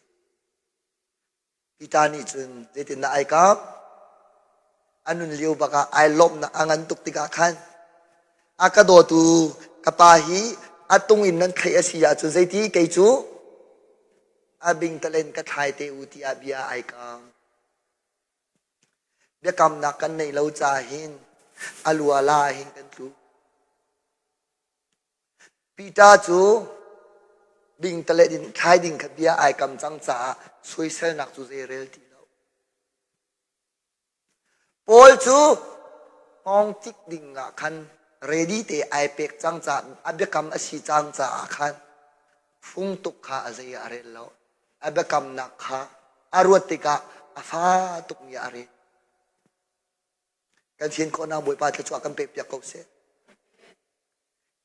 A: Peter nih cun zeitindah ai kam? A nun lio bak ah ai lawmhnak a ngan tuk tikah khan a ka dawtu ka pa hi a tung in nan theih a si ahcun zeiti kei cu a bingtalen ka thlai te u tiah bia ai kam. Biakamnak kan neih lo ca hin a luala hin kan tlu. Peter cu bingtalet in thlai ding kha bia ai kam cang caah soiselnak cu zei rel ti lo. Paul cu hngawng tik ding ah khan ready te ai pek cang caah a biakam a si cang caah khan fung tuk kha a zei ah a rel lo. A biakamnak kha a ruat tikah a fa tukmi ah a rel. Kan fian khawhnak Bawipa thluachuah kan pekpiak ko seh.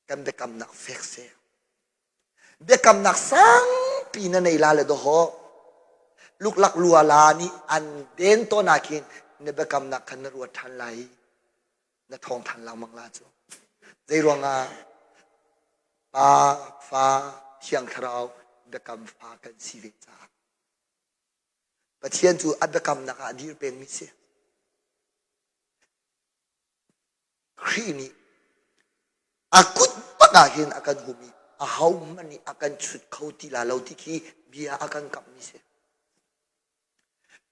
A: Kan biakamnak fek seh. Biakamnak sangpi na nei la le dawhawh. Luklak luala nih an den tawn ah khin na biakamnak khan na ruat ṭhan lai i na ṭhawng ṭhan lengmang la cu. Zei ruangah Pa, Fa, Thiang Thlarau biakam fa kan si ve caah. Pathian cu a biakamnak ah a dir pengmi si. Khrih nih a kut bak ah hin a kan hum i ahohmanh nih a kan chut kho ti la lo ti khi bia a kan kamhmi si.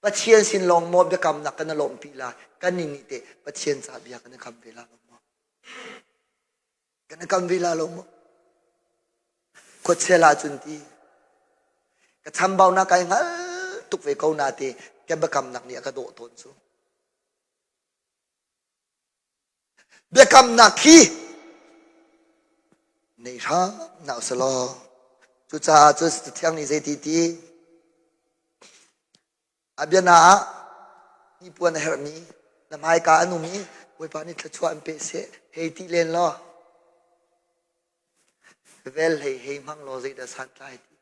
A: Pathian sin lawng maw biakamnak kan i lawmhpi la kannih nih teh Pathian ca bia kan i kam ve la lo maw? Kan i kam ve la lo maw? Khuachel ahcun ti ka chambaunak kai hngal tuk ve ko na te ka biakamnak nih a ka dawh tawn cu. Biakamnak hi nei hram na usalaw. Cucaah cu Cathiang nih zeiti ti a biana ah hnipuan a herhmi na hmaika an um i Bawipa nih thluachuah an pe seh hei ti len law vel hlei hei hmang law zeidah santlai ti.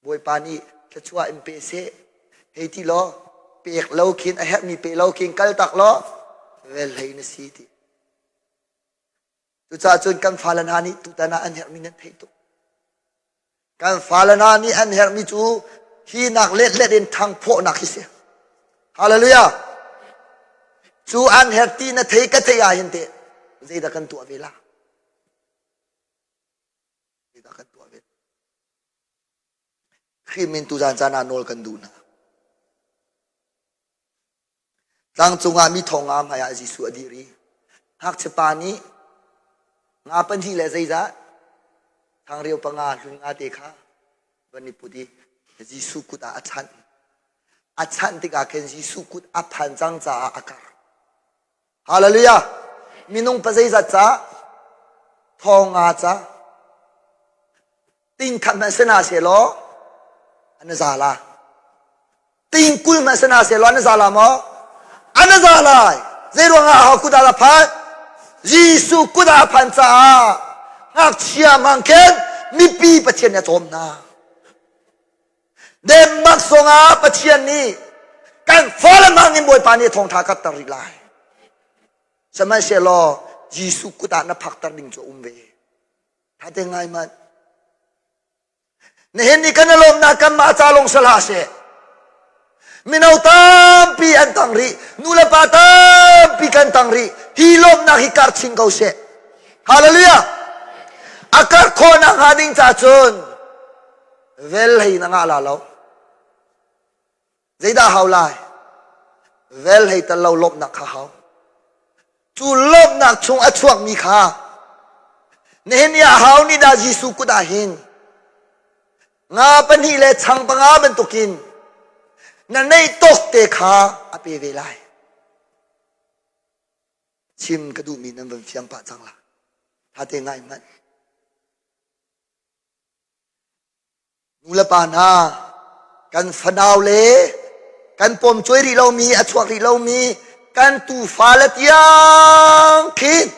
A: Bawipa nih thluachuah in pe seh. Hei ti law, pek lo khin a herhmi pe lo khin kal tak law vel hlei na si ti. Cucaah cun kan fale hna nih tutan ah an herhmi nan theih tuk. Kan fale hna nih an herhmi cu hi nak let let in thangphawhnak hi si. Hallelujah. Cu an herh ti na thei ka thei ah hin te zeidah kan tuah ve la? Zeidah kan tuah ve? Khrih min tuzan caan ah nawl kan duh hna. Tlangcung ah mi thong nga hmai ah Jesuh a dir i ngakchia pa nih nga pahnih le zeizah changreu panga hlun nga te kha van i put i Jesuh kut ah a chanh. A chanh tikah khin Jesuh kut a phan cang caah a kar. Hallelujah! Minung pa zeizat ca? Thong nga ca? Ting khat hmanh si hna sehlaw an i za la. Ting 20 hmanh si hna sehlaw an i za la maw? An i za lai. Zei ruangah aho kut ah dah phan? Jesuh kut ah a phan caah ngakchia hmang khin mipi Pathian nih a cawm hna. Denmark zongah Pathian nih kan fale hmang in Bawipa nih thawngṭha karhter rih lai. Sihmanhsehlaw Jesuh kut ah na phakter ding cu a um ve. Ṭha te ngai manh. Nihin ni kan i lawmnak kanmah ca lawng si hlah seh. Mino tampi an tang rih, nu le pa tampi kan tang rih. Hi lawmnak hi kar chin ko seh. Hallelujah! A kar khawhnak hnga ding ca cun Vel hlei na ngah la lo. Zeidah hau lai? Vel hlei tal lo lawmhnak kha hau. Cu lawmhnak chung a chuakmi kha nihin ni ah hau nih dah Jesuh kut ah hin nga pahnih le chang panga bantukin na neih tawk te kha a pe ve lai. Chim ka duhmi nan van fiang pah cang la. Ṭha te ngai hmanh. Nu le pa hna, kan fanau le kan pawmcuai rih lomi, a chuak rih lomi kan tufa le tiang khin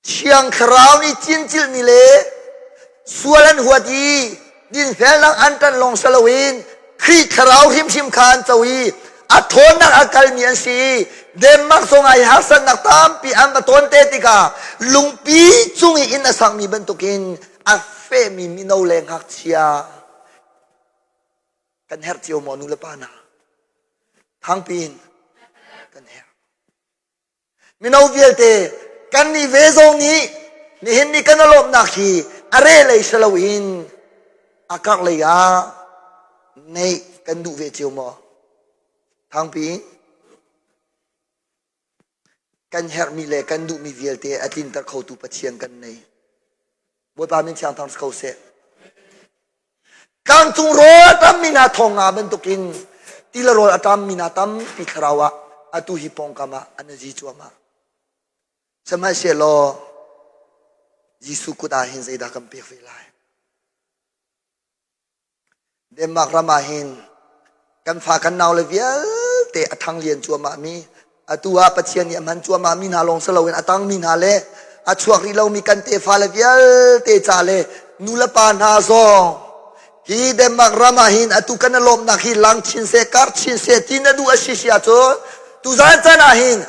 A: Thiang Thlarau nih cincilhmi le sual an huat i dinfelnak an ṭanh lawng si loin Khrih Thlarau hrimhrim kha an co i a ṭhawnnak a kalmi an si i Denmark zongah hi harsatnak tampi an va tawn te tikah lungpi cung i inn a sakmi bantukin a fehmi mino le ngakchia kan herh cio maw nu le pa hna? Thangpi in kan herh. Mino vialte kannih ve zong nih nihin ni kan lawmhnak hi a re lei si loin a karh lei ah neih kan duh ve cio maw? Thangpi kan herhmi le kan duhmi vialte a tlinter khotu Pathian kan nei. Bawipa min thiang thang si ko seh. Tlangcung rawl a ṭammi hna thong nga bantukin ti le rawl a ṭammi hna tampi thlarau ah atu hi pawngkam ah an zi cuahmah. Sihmanhsehlaw Jesuh kut ah hin zeidah kan pek ve lai? Denmark ram ah hin kan fa kan naule vialte a ṭhang lian cuahmahmi atu ah Pathian nih a hman cuahmahmi hna lawng si loin a tangmi hna le a chuak rih lomi kan tefa le vialte ca le nu le pa hna zong hi Denmark ram ah hin atu kan i lawmhnak hi lang chin seh kar chin seh ti na duh a si si ahcun tuzan caan ah hin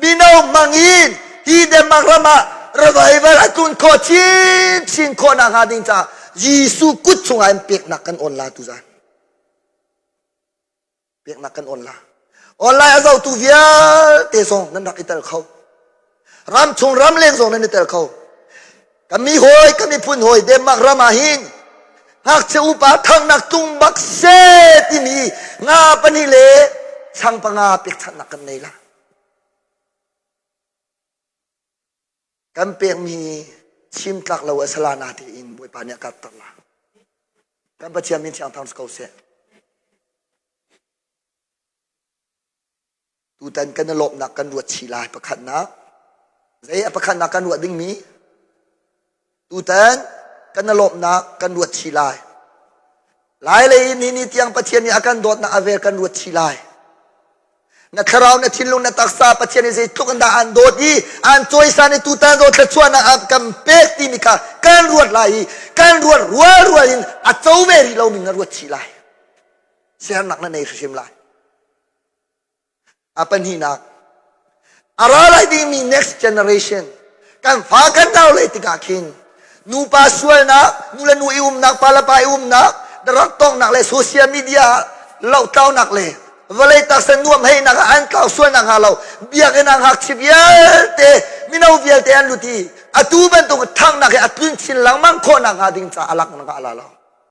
A: mino hmang in hi Denmark ram ah revival a tlun khawh chinchin khawh nakhnga ding caah Jesuh kut chungah in peknak kan on la tuzan. Peknak kan on la. Online a zohtu vialte zong nan rak i tel kho. Ram chung ram leng zong nan i tel kho. Kan mi hawi, kan miphun hawi Denmark ram ah hin ngakchia upa thangnak tung bak se timi nga pahnih le chang panga pekchanhnak kan nei la. Kan pekmi chim tlak lo a sala na tiin Bawipa nih a karter la. Kan Pathian min thiang thang si ko seh. Tutan kan i lawmhnak kan ruat chih lai pakhatnak. Zei a pakhatnak kan ruah dingmi? Tutan kan i lawmhnak kan ruat chih lai. Lai lei in ni ni tiang Pathian nih a kan dawtnak a vel kan ruat chih lai. Na thlarau, na thinlung, na taksa Pathian nih zeitluk in dah aan dawt i aan cawisan i tutan dawt thluachuahnak a kan pek timi kha kan ruat lai i kan ruat rual rual in a co ve rih lomi na ruat chih lai. Siaherhnak na nei hrimhrim lai. A pahnihnak, a ra lai dingmi next generation kan fa kan nau lei tikah khin nupa sualnak, nu le nu i umnak, pa le pa i umnak, rak tongnak le social media lohtlaunak le vawlei taksa nuam heinak ah an tlau sualnak hnga lo biakinn ah ngakchia vialte mino vialte an lut i atu bantuk thangnak hi a tlun chin lengmang khawh nakhnga ding ca a lak nak a la lo.